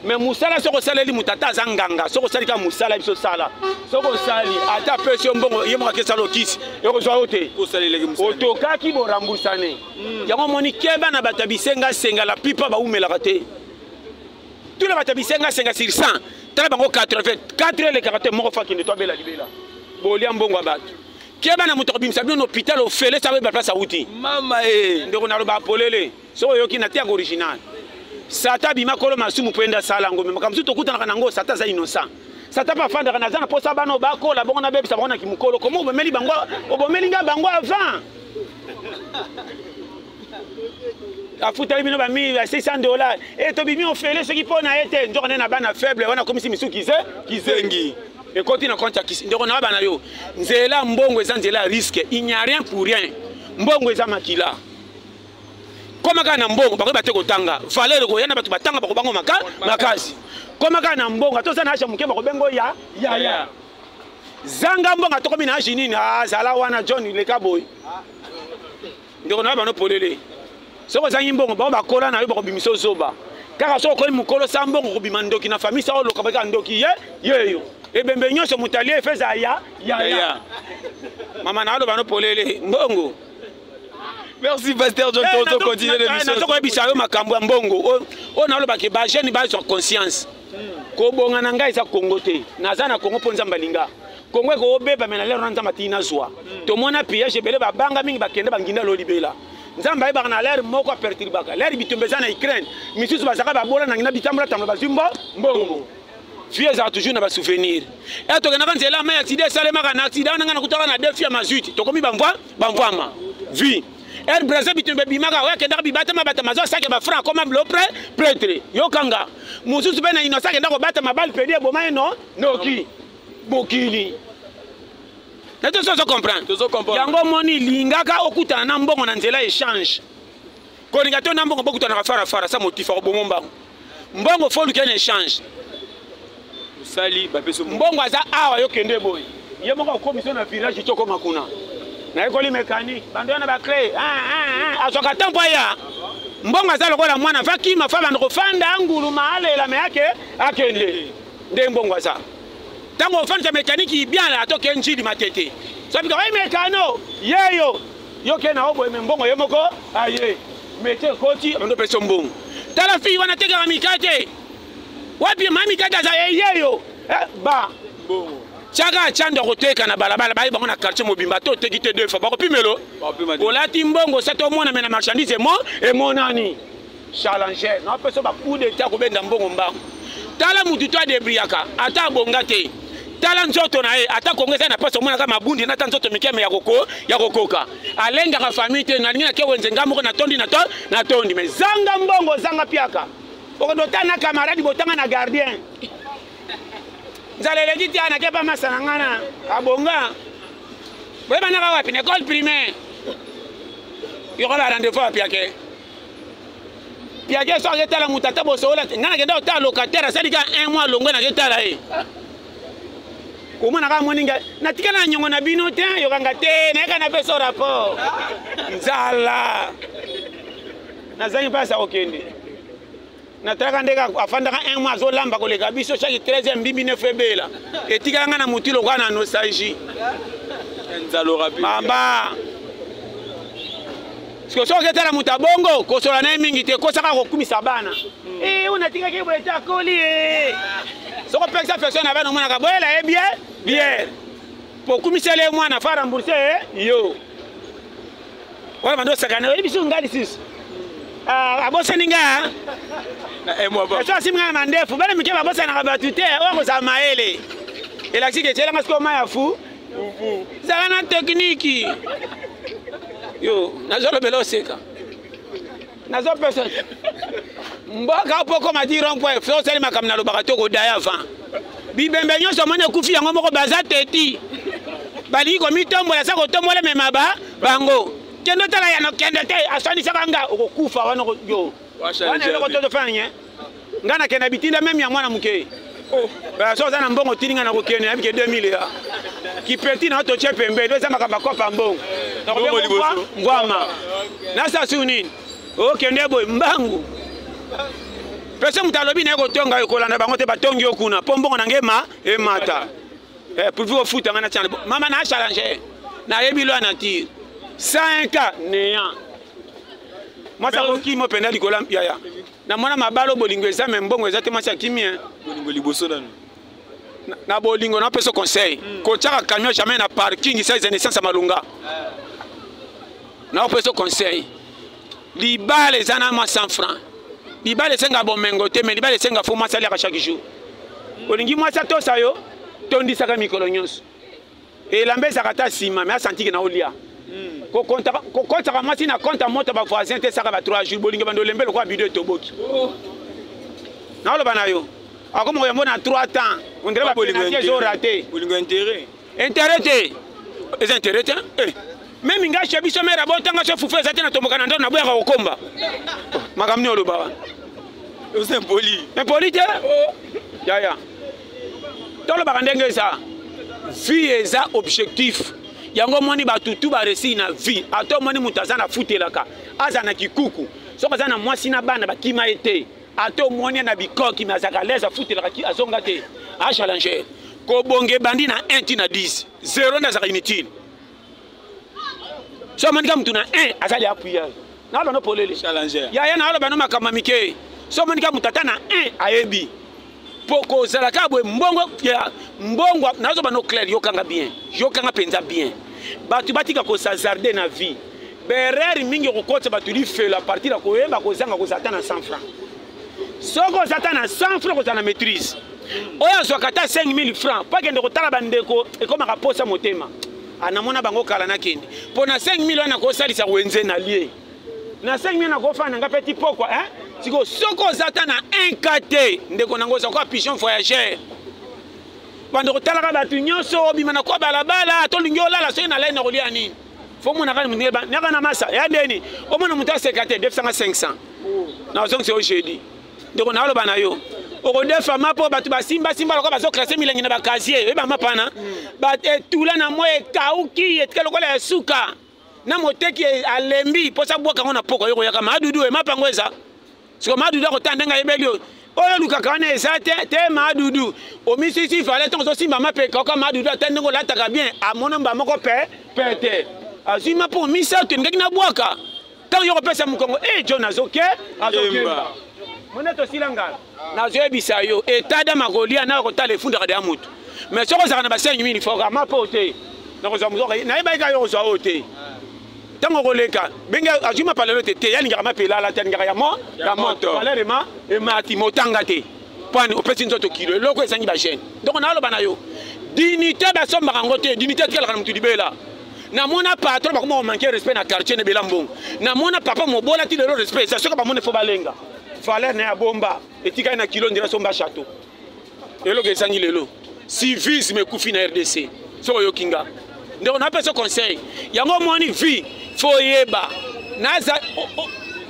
Speaker 1: Mais mosala soki osaleli moto ata aza nganga, soki osali kaka mosala biso sala, soki osali ata apesi yo mbongo ye moko akesala okisi ekozwa yo te, otokaki borambusane. Yango omoni keba na bato ya bisengasenga, la plupart baumelaka te. Tuna bato ya bisengasenga sur 100, tala bango 80 4 elekaka te, moko fakende to abela libela bolia mbongo ya bato. Keba na moto akobimisa bino na hôpital ofele sa oyeba place awuti.
Speaker 2: Mama e
Speaker 1: ndeko naloba polele, soki oyoki na tiaka original. Satan abima kolo masumu mpo ende asala yango, me makambo mosusu tokutanaka nango, Satan aza innocent. Satan mpe afandaka naza na mposa bana bakola bongo nabebisa bango na kimokolo. Komo obomeli bango, obomeli nga bango avant. Afutali bino ba 600 dollars e tobimi ofele soki mpo na ye te, nzoka nde na bana faible wana akomisi misu kize kizengi ekoti na compte ya kisi. Ndeko na bana yo, nzela mbongo eza nzela ya risque, il n'y a rien pour rien. Mbongo eza makila. Koma kaka na mbongo bakoyeba te kotanga valeur koya na bato batanga bakobango makasi. Koma kaka na mbongo ata oza na age ya moke bakobengo ya yaya. Zanga mbongo atokomi na age nini, azala wana John leka boye. Ndeko na bano polele, soki ozangi mbongo bango bakola na yo bakobimisa ozoba kaka. Soki okomi mokolo sa mbongo kobima ndoki na famille, sa oloka baka ndoki ye yeyo ebembe nyonso moto alie efeza ya yaya. Mama na aloba no polele mbongo.
Speaker 2: Merci Pasteur John, tozo continuer l'émission.
Speaker 1: Nazo koyebisa yo makambo ya mbongo. Oyo nalobaki ba jeune bazwa conscience. Kobonga na ngai eza Congo te. Naza na Congo mpo Nzambe alinga. Congo ekobeba me na lero na Nzambe atiki nazwa. Tomona pillage ebele, babanga mingi bakende banginda lo libela. Nzambe ayebaka na lere moko aperturbaka. Lere bitumba eza na Ukraine. Misusu bazaka babola na nginda bitambola tambola bazwi mbongo. Vie ezalaka toujours na basouvenir. E tokendaka nzela mai accident esalemaka na accident wana ngai nakutaka na deux filles ya mazuite. Tokomi bamvwa bamvwama. Vie. Air Brazil bitumba ebimaka oyo akendaka bibatama batama azwa saki ya bafranc akoma lo prêtre yokanga mosusu mpe na innocent akenda kobatama bale pedi eboma ye no noki mokili na toso ozo comprendre yango omoni lingaka okutana na mbongo na nzela échange kolinga to na mbongo bokutanaka farafara sa motifa koboma mbango mbongo fo luka na échange
Speaker 2: osali bapesi
Speaker 1: mbongo aza awa yo kende boye ye moko akomisa na virage ti okoma kuna nayekoli mécanique bando wana baclé azwaka temps mpo aya mbongo aza lokola mwana fa kima fa bando kofanda nguluma alela me ake akende nde mbongo aza ntango ofandisa mécanique bien atoke njili matete sobika oye mécano yeyo yo ke na oboye me mbongo ye moko aye mete ekoti bando opesa mbongo tala fille wana atekaka mikate wapi ma mikate aza yeyo ba tiaka atiando akoteka na balabala baye bango na quartier mobimba to oteki te deux fois bakopimelo olati mbongo sa tomona me na marchandise emo emonani challenger na opesa ba coup d'état kobenda mbongo mbango tala mutu to adebriaka ata abonga te tala nzoto na ye ata kongo eza na mpasi omonaka mabundi na ata nzoto mike me ya kokoka alengaka famille te nalingi nake wenze nga moko natondi natondi me zanga mbongo zanga piaka okende otala na camarade botanga na gardien nzala eleki te anake pa masa na nga na abonga boyebanaka wapi na école primaire yoko ba rendez-vous ya piake piake so aketala moto ata bosokola te nga nakenda kotala locataire asali kaka un mois longwe naketala ye komona kaka moninga natika na nyongo na bino te yokanga te nayeka na peso rapport nzala nazangi mpasi akokende natalaka ndenge afandaka un mois azolamba koleka biso chaque 13 mbimbi neuf ebela etikala nga na motu lokola na nostalgie mamba siko soki oketala moto abongo kosola na ye mingi te kosaka kokumisa bana oyo natikaki boye te akoli e soki opekisa affection na bana omonaka boyela ye bien bien po okumisela ye mwana fa rembourse yo wana bando osakana oyebi biso nga lisusu abosani nga so asimi nga na mandefu bana mike babosanaka bato te oyo akozala mayele elakisi ke etyelanga sikoyo mai ya fu zala na tekniki yo nazolobela oseka nazopesa mboka mpo okoma di rond point so osali makambo nalobaka to kodaya avant bibembe nyonso omoni ekufi yango moko baza teti balingi komitombola sa kotombola mema ba bango Kende otala ya nakende te, aswanisaka nga, okokufa wana yo. Wana eloko tozofana nye. Nga nakenda bitinda meme ya mwana moke. Oh, so oza na mbongo otindi nga nakokende, nayebi ke 2000 ya. Kipeti na totie pembeni, eza makambo akopa mbongo. Nakobengwa ngwama. Nasa su nini? Okende boye mbangu. Pese moto alobi naye kotonga yo kolanda bango te, batongi yo kuna mpo mbongo na nge ma emata. Eh, pourvu ofuta nga na tiana. Mama na challenge. Nayebi loi nature. 101K néant. Mwasi akokima mpenza likolo yaya. Namona mabalo bolingo eza me mbongo eza te, mwasi akimi hein.
Speaker 2: Bolingo liboso nanu.
Speaker 1: Na bolingo na peso conseil. Kotiaka camion jamais na parking, ça eza naissance ya malunga. Na peso conseil. Libala eza na mwa 100 francs. Libala esenga bomengo te, mais libala esenga fo mwasi aliaka chaque jour. Olingi mwasi atosa yo, tondisaka mikolo nyonso. Elamba ezalaka ata nsima, mais asantike na olia. Kokotaka mwasi na compte ya moto ba voisin te, esaka ba 3 jours. Bolingo bando olembe lokola bido etoboki. Naoloba na yo, akoma koyambo na 3 temps. On dirait ba penalty ezo raté.
Speaker 2: Bolingo intérêt.
Speaker 1: Intérêt te. Eza intérêt te. Eh. Même nga chez biso mère abotanga so fufu eza te na tomboka na ndako na boyaka kokomba. Makambo nini oloba wana?
Speaker 2: Oza impoli.
Speaker 1: Impoli te? Yaya. Tolobaka ndenge eza. Vie eza objectif. Yango omoni bato tu ba réussir na vie. Ata omoni moto aza na futelaka, aza na kikuku. Soki aza na mwasi na bana bakima ye te. Ata omoni na bikoki mais azalaka à l'aise, afutelaka ki azonga te. A challenger. Kobonga ebandi na 1 ti na 10. 0 nde azalaka inutile. So omoni ka motu na 1 azali appuyage. Naloba no polele.
Speaker 2: Challenger.
Speaker 1: Yaya naloba no makambo ya mike. So omoni ka motu ata na 1 ayebi. Po kozala kaka boye mbongo ya mbongo, nazoba no clair, yokanga bien. Yokanga penza bien. Bato batika ko s'hasarder na vie. Berere mingi okokotisa bato lifelo à partir ya koyeba kozanga kozala ata na 100 francs. Soki oza ata na 100 francs kozala na maîtrise. Oyo azwaka ata 5000 francs po akende kotala bandeko ekomaka posa motema. Anamona bango kala nakende. Po na 5000 wana kosalisa wenze na lie. Na 5000 nakofanda nga pe ti pokwa, hein? Siko soki oza ata na 1 K te, ndeko nango oza kwa pigeon voyageur. Bando kotalaka bato nyonso, obima na kwa balabala, tolingi olala soki na laine kolia nini? Fo mona kaka ndenge ba naka na masa ya ndeni. Omona moto aseka te 200 500. Na ozongisa yo jeudi. Ndeko na oloba na yo. Okodefa mapa oyo bato basimba simba lokola bazo classer milangi na ba casier. Oyeba mapa na? Ba etula na moi ekauki, etika lokola ya suka. Na moteki alembi posa bwaka ngo na poko yo koyaka madudu e mapa ngo eza. Siko madudu akotanda ndenge ayebeli yo. Oyo lukaka wana eza te, te madudu. Omisisi fale ntongo ozosimba mapeka oka madudu ata ndenge olataka bien, amona mba moko pe pete. Azwi mapa omisato elingaki na bwaka. Ntango yo kopesa mokongo, eh, John azoke, azokemba. Mona tosila ngala. Nazoyebisa yo, état d'âme akolia na kotala efundaka de ya motu. Mais soki ozalaka na ba 5000 francs, mapa oyo te. Nakozwa moto, nayebaki kaka yo kozwa oyo te. Ntango okoleka, benge azwi mapa lelo te, te, ye alingaka mapa elala te, alingaka ya mo, ya moto. Valeur ema, emati, motanga te. Pwani, opesi nzoto kilo, eloko ezangi ba gêne. Donc naloba na yo, dignité basombaka yango te, dignité etikalaka na motu libela. Namona patron bakoma ko manquer respect na quartier ne bela mbongo. Namona papa mobola ti lelo respect eza, soki bamoni fo balenga. Valeur na ya bomba, etikali na kilo ndira somba château. Eloko ezangi lelo. Civisme ekufi na RDC. Soki oyoki nga. Ndeko napesa conseil. Yango omoni vie, fo yeba. Naza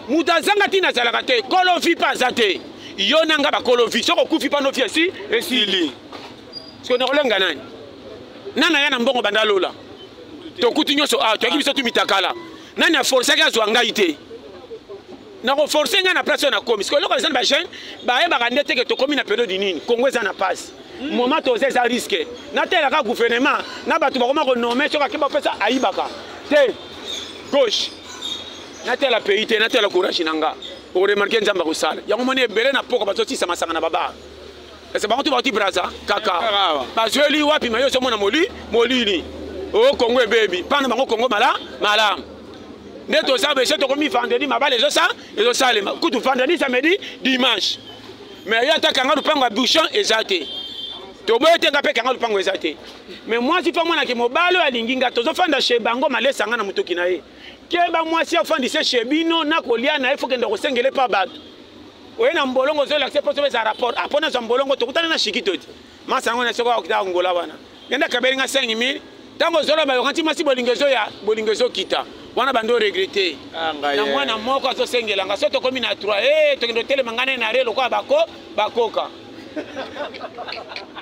Speaker 1: moto azanga ntina azalaka te. Kolo vie mpe aza te. Yo na nga bakolo vie. Soki okufi mpa no vie esi esili. Soki nakolenga nani? Nani aya na mbongo banda lola? Tokuti nyonso awa, toyaki biso tu mitakala. Nani aforsaki azwa ngai te? Nakoforce ngai na place oyo nakomi. Sikoyo eloko eza na ba jeune, bayebaka nde te ke tokomi na periode nini. Congo eza na pasi. Moment toza eza risque. Natelaka gouvernement, na bato bakoma konommer soki ake bapesa ayibaka. Te, gauche. Natela pays te, natela courage na nga. Oremarke Nzambe akosala. Yango moni ebele na poko bazotisa masanga na babar. Ese bango tu bauti Brazza kaka. Bazweli wapi mayo ozomona moli molili. O Congo ebebi. Pana bango Congo mala malamu. Nde toza bese tokomi vendredi mabale ezosa ezosalema. Kutu vendredi samedi dimanche. Mais yo ata kanga lupango ya bouchon eza te. Toboye te nga pe kanga lupango eza te. Mais mwasi fa mwana ke mobali oyo alingi nga tozofanda chez bango malesa nga na motoki na ye. Keba mwasi afandise chez bino na kolia na ye faut kende kosengele pa bato. Oye na mbolongo ozolakisa mpo soki eza rapport. Ah, mpo nazwa mbolongo tokutana na shikito te. Masa yango na soko akokita Angola wana. Nenda kabeli nga 5000. Tango ozoloba yokanti mwasi bolingo ezoya, bolingo ezokita. Wana bando regretter.
Speaker 2: Ah, ngai,
Speaker 1: Na
Speaker 2: eh.
Speaker 1: mwana moko azosengela nga so tokomi na 3 eh tokende otelema ngai na re lokola bako bakoka.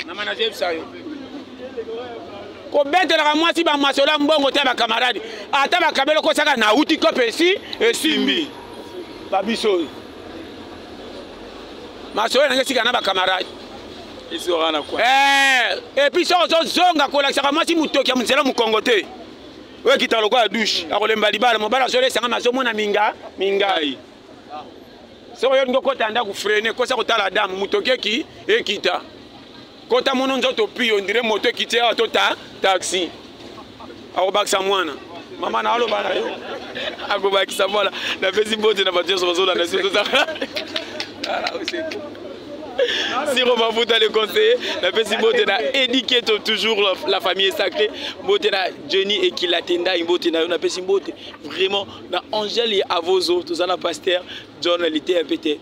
Speaker 1: Na manager yebisa yo. Kobetelaka mwasi bamasolo ya mbongo te ya bakamarade ata bakabeli okosaka nauti kope esi esimbi babiso oyo masolo nange esika na bakamarade
Speaker 2: Esika na kwa.
Speaker 1: Eh, et puis soki ozozonga kolakisaka mwasi motoki ya nzela mokongo te oyo ekitaka lokola douche akolemba libala mobali azolesanga mazomona minga mingai soki oyo olingi okota ndako frene kosa kotala dame motoki eki ekita kota mono nzoto pi ondire moto ekiti awa to ta taxi akobakisa mwana mama na aloba na yo
Speaker 2: akobakisa mwana. Napesi mbote na bato nyonso bazolanda biso tozaka. Siro Mafuta le conseiller, napesi mbote na Edi Keto toujours la famille est sacrée, mbote na Jenny Ekilatenda, mbote na yo napesi mbote vraiment na Angèle et Avozo, toza na pasteur John Lité APT.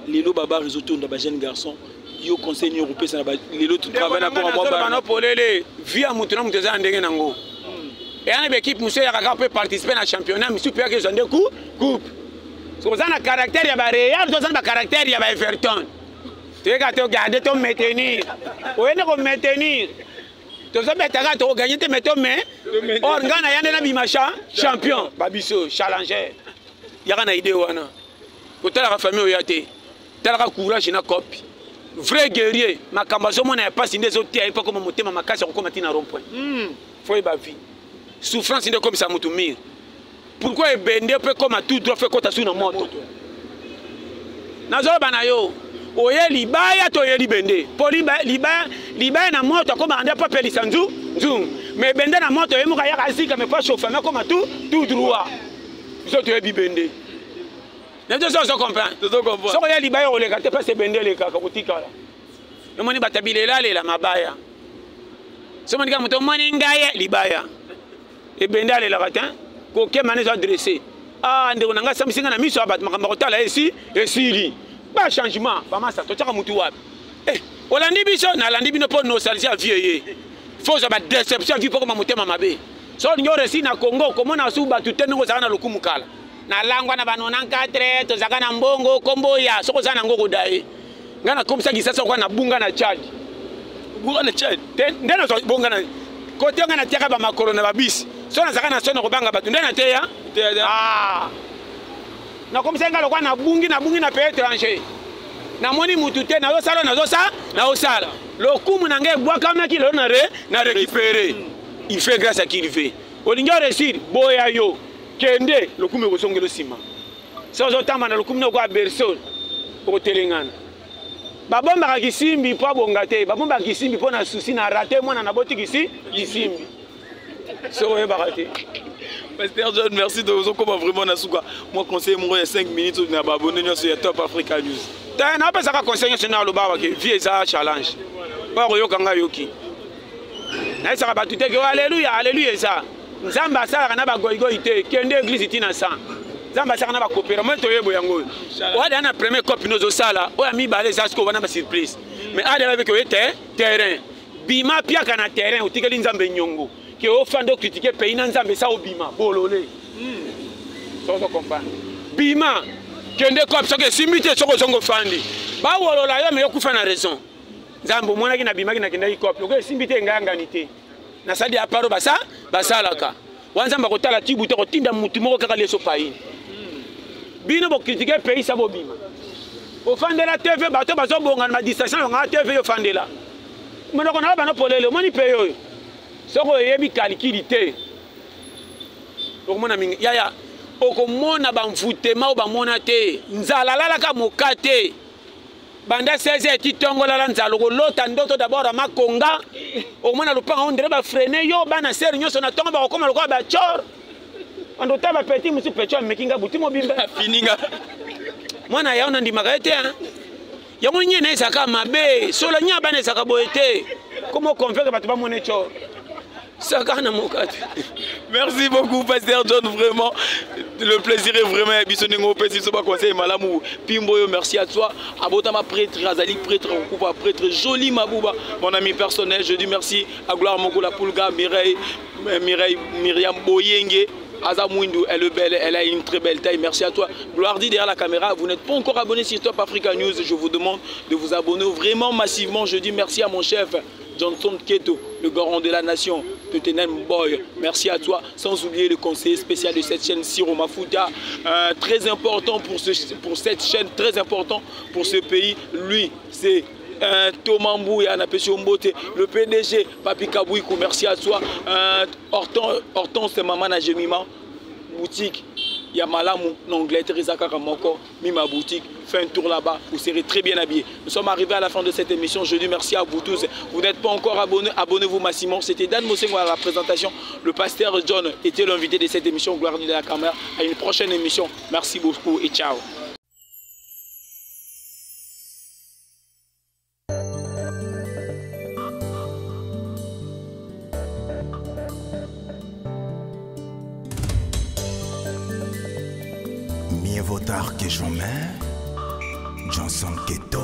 Speaker 2: Lelo baba réseau tourne ba jeune garçon, yo conseil ni européen na ba lelo tu travaille na pour moi
Speaker 1: bana polele vie ya mutu na mutu eza ndenge nango. Eya na baekipe mosusu eyaka kaka mpe participe na championnat, mosusu mpe yaka ezwa nde coupe. Soki oza na caractère ya ba Real, toza na ba caractère ya ba Everton. Toyeka to garder to maintenir. Oyende ko maintenir. Tozobetaka tokoganye te mais to mais or ngai na ya nde nabima champion babiso challenger. Yaka na idée wana. Kotalaka famille oya te. Talaka courage na copie. Vrai guerrier, makambo azomona ya pasi nde ezoteya ye mpo akoma motema makasi akokoma ntina rond point. Faut yeba vie. Souffrance nde ekomisa motu mire. Pourquoi ebende mpe koma tout droit fe kota su na moto? Nazoloba na yo, oye libaya to oye libende. Po libaya na moto akomaka nde po apelisa nzungu. Mais ebende na moto ye moko ayaka azika, mais po achauffe, mais akoma tout droit. Biso toyebi bende. Na biso ozo comprendre.
Speaker 2: Tozo comprendre.
Speaker 1: Soko ya libaya oleka te place ebende elekaka kotikala. Omoni bato ya bilelalela mabaya. Soki omoni kaka moto omoni ngai libaya. Ebende alelaka te, kokema nde ezo adressé. Ah, ndeko na ngai asambisi ngai na miso ya bato makambo ya kotala esi esili. Ba changement, ba masa totiaka mutu wapi? Eh, olandi biso, nalandi bino mpo nostalgie ya vie ye. Faut ozwa ba déception ya vie mpo koma motema mabe. Soki olingi oresi na Congo, komona su bato te ndenge ozalaka na lokumu kala. Nalangwa na ba 94, tozalaka na mbongo, kombo ya, soki oza na ngo koda ye. Ngai nakomisaki kisasa lokola nabunga na Tchad.
Speaker 2: Bunga na Tchad?
Speaker 1: Te, nde nazwa bonga na kote ngai natiaka ba makolo na ba bus. Soki nazalaka na soni kobanga bato, nde nateya?
Speaker 2: Teya, teya.
Speaker 1: Ah. Nakomisaki ngai lokola nabungi, nabungi na pays étranger. Namoni mutu te, nazosala, nazosa, nazosala. Lokumu na ngai ebwakamaki lelo na na récupérer. Il fait grâce à qui il veut. Olingi réussir, boya yo. Kende, lokumu ekozongela nsima. Soki ozotamba na lokumu na okoya berceau, okotelengana. Babombaka kisimbi mpo abonga te, babombaka kisimbi mpo na souci na rate mwana na boti kisimbi. Soki oyebaka te.
Speaker 2: Pasteur John, merci de vous comme vraiment na suka. Moi conseil moi il y a 5 minutes na ba abonné nyonso ya Top Africa News.
Speaker 1: Ta na pesa ka conseil nyonso na loba ke vie eza challenge. Ba koyoka nga yoki. Na esaka batu te ke oh, alléluia, alléluia eza. Nzambe asalaka na ba goigoi te, kende église tina sang. Nzambe asalaka na ba coopéra, moi toyebo yango. Oyo na premier cop nozo sala, oyo mibale eza siko wana ba surprise. Mais adala avec oyo te terrain. Bima piaka na terrain, otikeli Nzambe nyongo. Ke ofanda ocritiquer pays na Nzambe sa obima bolole. Sozo comprendre. Bima kende cop soki esimbi te soki ozongo fandi. Bawolola yo mais okufa na raison. Nzambe omonaki na bimaki na kendaki cop. Lokola esimbi te ngangani te. Nasali aparo basa basalaka. Wana Nzambe akotala tibu te kotinda mutu moko kaka leso paini. Bino bo critiquer pays sa bobima. Ofandela TV bato bazobonga na distraction na TV yo fandela. Monoko na bano polele omoni pays oyo. Soko oyebi calcul te. Okomona mingi yaya okomona ba mvutema oyo bamona te. Nzala lalaka moka te. Banda 16 heures ti tongo lala nzala okolota ndoto d'abord ya makonga. Okomona lopanga ondire ba freiner yo bana sere nyonso na tongo bakokoma lokola ba chor. Ando ta ba petit musu petit ameki nga butu mobimba.
Speaker 2: Fininga.
Speaker 1: Mwana ya ona ndimaka ye te hein. Yango nye na ezaka mabe, solo nya bana ezaka boye te. Comment convaincre bato bamona chor? Saka na mokate.
Speaker 2: Merci beaucoup Pasteur John, vraiment le plaisir est vraiment biso ndenge opesi biso ba conseil malamu. Pimboyo, merci à toi. Abotama prêtre Azali prêtre Okupa prêtre Joli Mabouba, mon ami personnel, je dis merci à Gloire Mokola Pulga, Mireille, Mireille Myriam Boyenge. Aza mwindu, elle est belle, elle a une très belle taille. Merci à toi. Gloire dit derrière la caméra, vous n'êtes pas encore abonné sur Top Africa News. Je vous demande de vous abonner vraiment massivement. Je dis merci à mon chef Johnson Keto, le garant de la nation, Tottenham Boy. Merci à toi. Sans oublier le conseiller spécial de cette chaîne, Siro Mafuta. Très important pour cette chaîne, très important pour ce pays. Lui, c'est Thomas Mbouya, le PDG, Papi Kabouikou, merci à toi. Hortense, maman Najemima, boutique, Yamalamu, l'anglais, Teresa Karamoko, Mima boutique, fais un tour là-bas, vous serez très bien habillés. Nous sommes arrivés à la fin de cette émission. Je dis merci à vous tous. Vous n'êtes pas encore abonnés, abonnez-vous massivement. C'était Dan Mosengo à la présentation. Le pasteur John était l'invité de cette émission. Gloire de la caméra. À une prochaine émission. Merci beaucoup et ciao.
Speaker 3: Mieux vaut tard que jamais, Johnson Keto.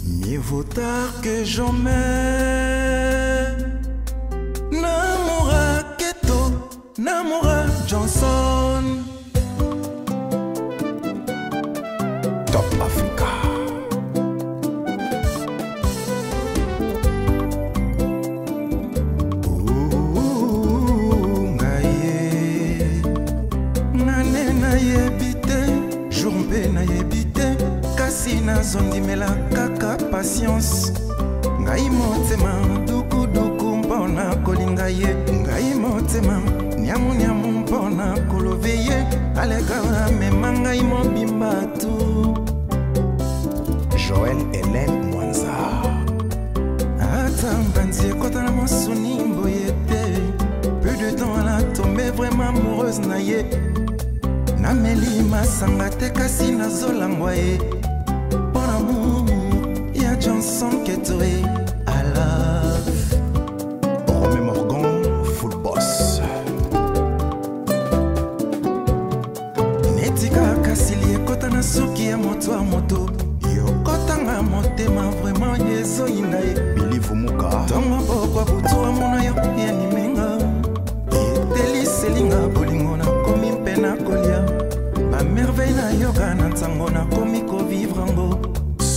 Speaker 3: Mieux vaut tard que jamais, Namora Keto, Namora Johnson. Top Africa. Nazondimela kaka patience ngai motema dukuduku mpona kolinga ye ngai motema niamu niamu mpona kolove ye aleka amema ngai mobimba tu. Joël Hélène Mwanza ata mbanzi ekota na mosuni mboye te peu de temps ala tombe vraiment amoureuse na ye nameli masanga te kasi nazolangwa ye Johnson Keto I love. Romé Morgan, full boss. Netika kasili ekota na suki ya moto ya moto. Yokotanga motema vraiment yezo ina ye. Billy Vumuka. Tongo pokwa butu amona yo ya nimenga. Eteli selinga bolingo na komi mpe na kolia. Ba merveille na yoka na ntango na komi ko vivre ngo.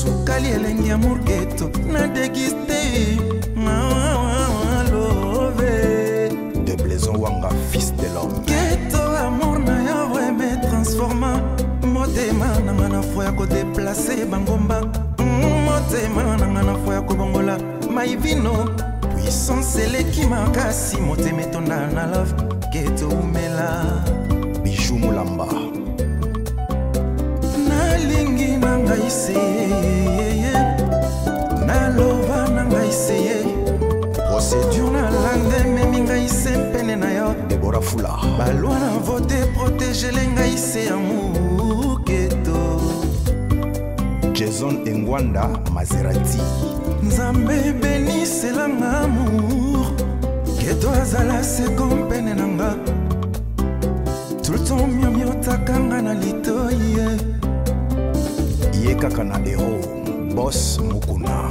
Speaker 3: Sukali elengi ya murketo na déguisté love
Speaker 4: de Blaison Wanga, fils de l'homme.
Speaker 3: Keto amour na yo vraiment transforma motema na nga na fo ya ko déplacer bangomba motema na nga na fo ya kobongola maivino puissance eleki makasi motema etonda na love keto umela
Speaker 4: Bijou Mulamba
Speaker 3: nalingi na ngai se naloba na ngai se procédure nalanda ememi ngai se pene na yo
Speaker 4: Debora Fula
Speaker 3: balwa na vote protégele ngai se amour keto
Speaker 4: Jason Engwanda Maserati
Speaker 3: Nzambe beniselanga amour keto azala seko mpene na nga tout le temps miomiotaka na litoi
Speaker 4: ye kaka na héros boss Mukuna.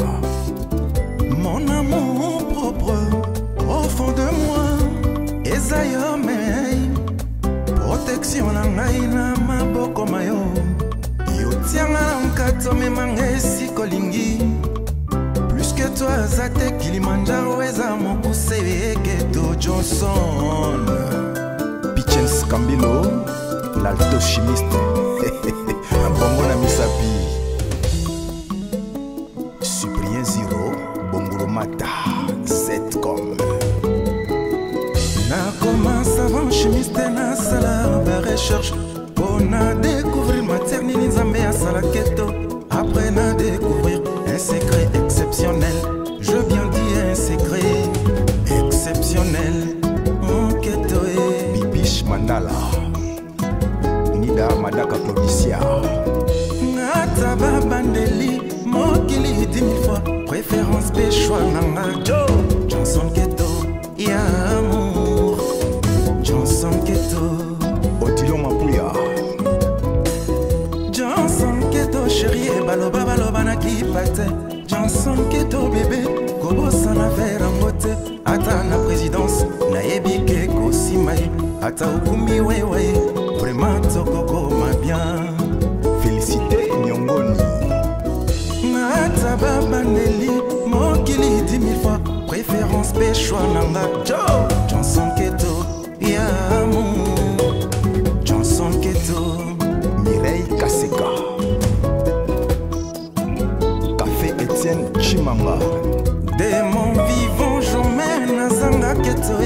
Speaker 3: Mon amour propre au fond de moi eza yo mei protection na ngai na maboko mayo yo tianga na nkato memanga esika olingi plus que toi aza te Kilimanjaro eza mokuse Keto Johnson
Speaker 4: Pichens Kambilo l'alto chimiste bongo na misapi Cyprien Zero Bongolomata Zcom
Speaker 3: na commence avant chimiste na sala ba recherche pour na découvrir matière nini Nzambe asala keto après na découvrir un secret exceptionnel je bien dis un secret exceptionnel mon keto
Speaker 4: Bibiche Mandala Nida Madaka Claudicia
Speaker 3: Ngata babandeli mokili 10 000 fois préférence péchois nanga Johnson Keto ya amour Johnson Keto
Speaker 4: Odilon Mapuya
Speaker 3: Johnson Keto chérie baloba baloba na kipate Johnson Keto bébé kobosana vera ngote ata na présidence Ata okumbi wewe, vraiment tokokoma bien.
Speaker 4: Félicité Nyongoni.
Speaker 3: Ata babandeli mokili 10 000 fois, préférence pe choix nanga Joe Johnson Keto ya amour, Johnson Keto.
Speaker 4: Mireille Kaseka, Café Etienne Chimanga.
Speaker 3: De mon vivant jamais nazanga keto e.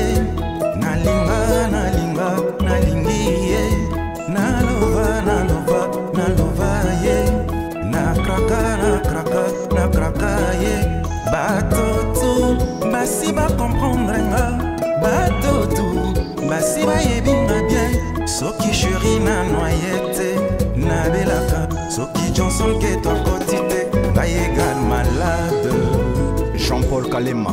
Speaker 3: Nalinga, nalinga, nalingi ye. Nalova, nalova, nalova ye. Nakraka, nakraka, nakraka ye. Bato tu basi bacomprendre nga, bato tu basi bayebi nga bien. Soki chéri na noye te, nabelaka. Soki Johnson Keto akoti te, ngai égal malade.
Speaker 4: Jean-Paul Kalema,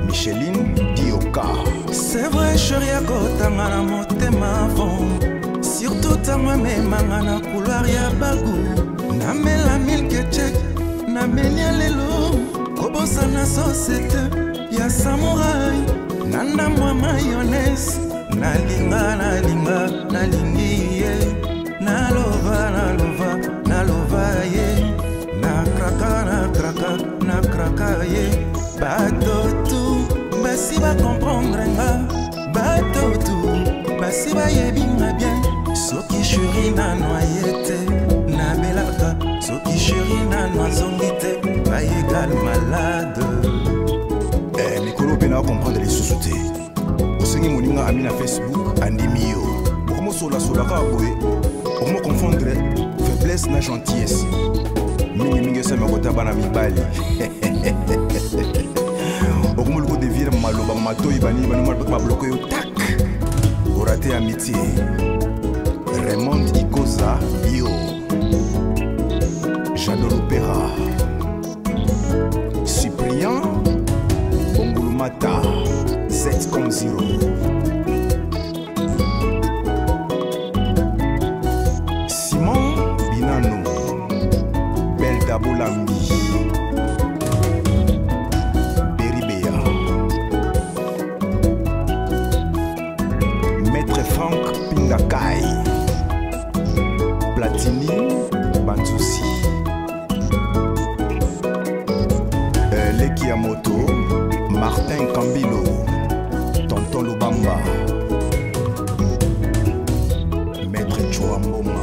Speaker 4: Micheline Dioka.
Speaker 3: C'est vrai chéri akotanga na motema fond, surtout ntango amemanga na couloir ya bagu. Namela milk check, namelia lelo, kobosana société ya samouraï. Na ndambo ya mayonnaise, nalinga, nalinga, nalingi ye. Nalova, nalova, nalova ye. Nakraka, nakraka, nakraka ye. Bato tu basi bacomprendre nga, bato tu basi bayebi nga bien. Soki chéri na noye te, nabelaka. Soki chéri nano azongi te, ngai égal malade.
Speaker 4: Mikolo mpe na comprendre lisusu te. Osengi moninga ami na Facebook, andimi yo, okomosolasola kaka boye, okomoconfondre faiblesse na gentillesse. Mingimingi esami kota bana mibali, okomoluka odevire maloba matoi banini bani babloke yo, tak orate amitié. Raymond Ikoza Bio, Jado Lopera, Cyprien Bongulumata, 7 comme 0. Simon Binano, Belda Bolambi, Beribea, Maître Franck Pingakai, Platini Banzusi, Leki Yamoto, Martin Kambilo, Tonton Lubamba, Maître Chouamboma.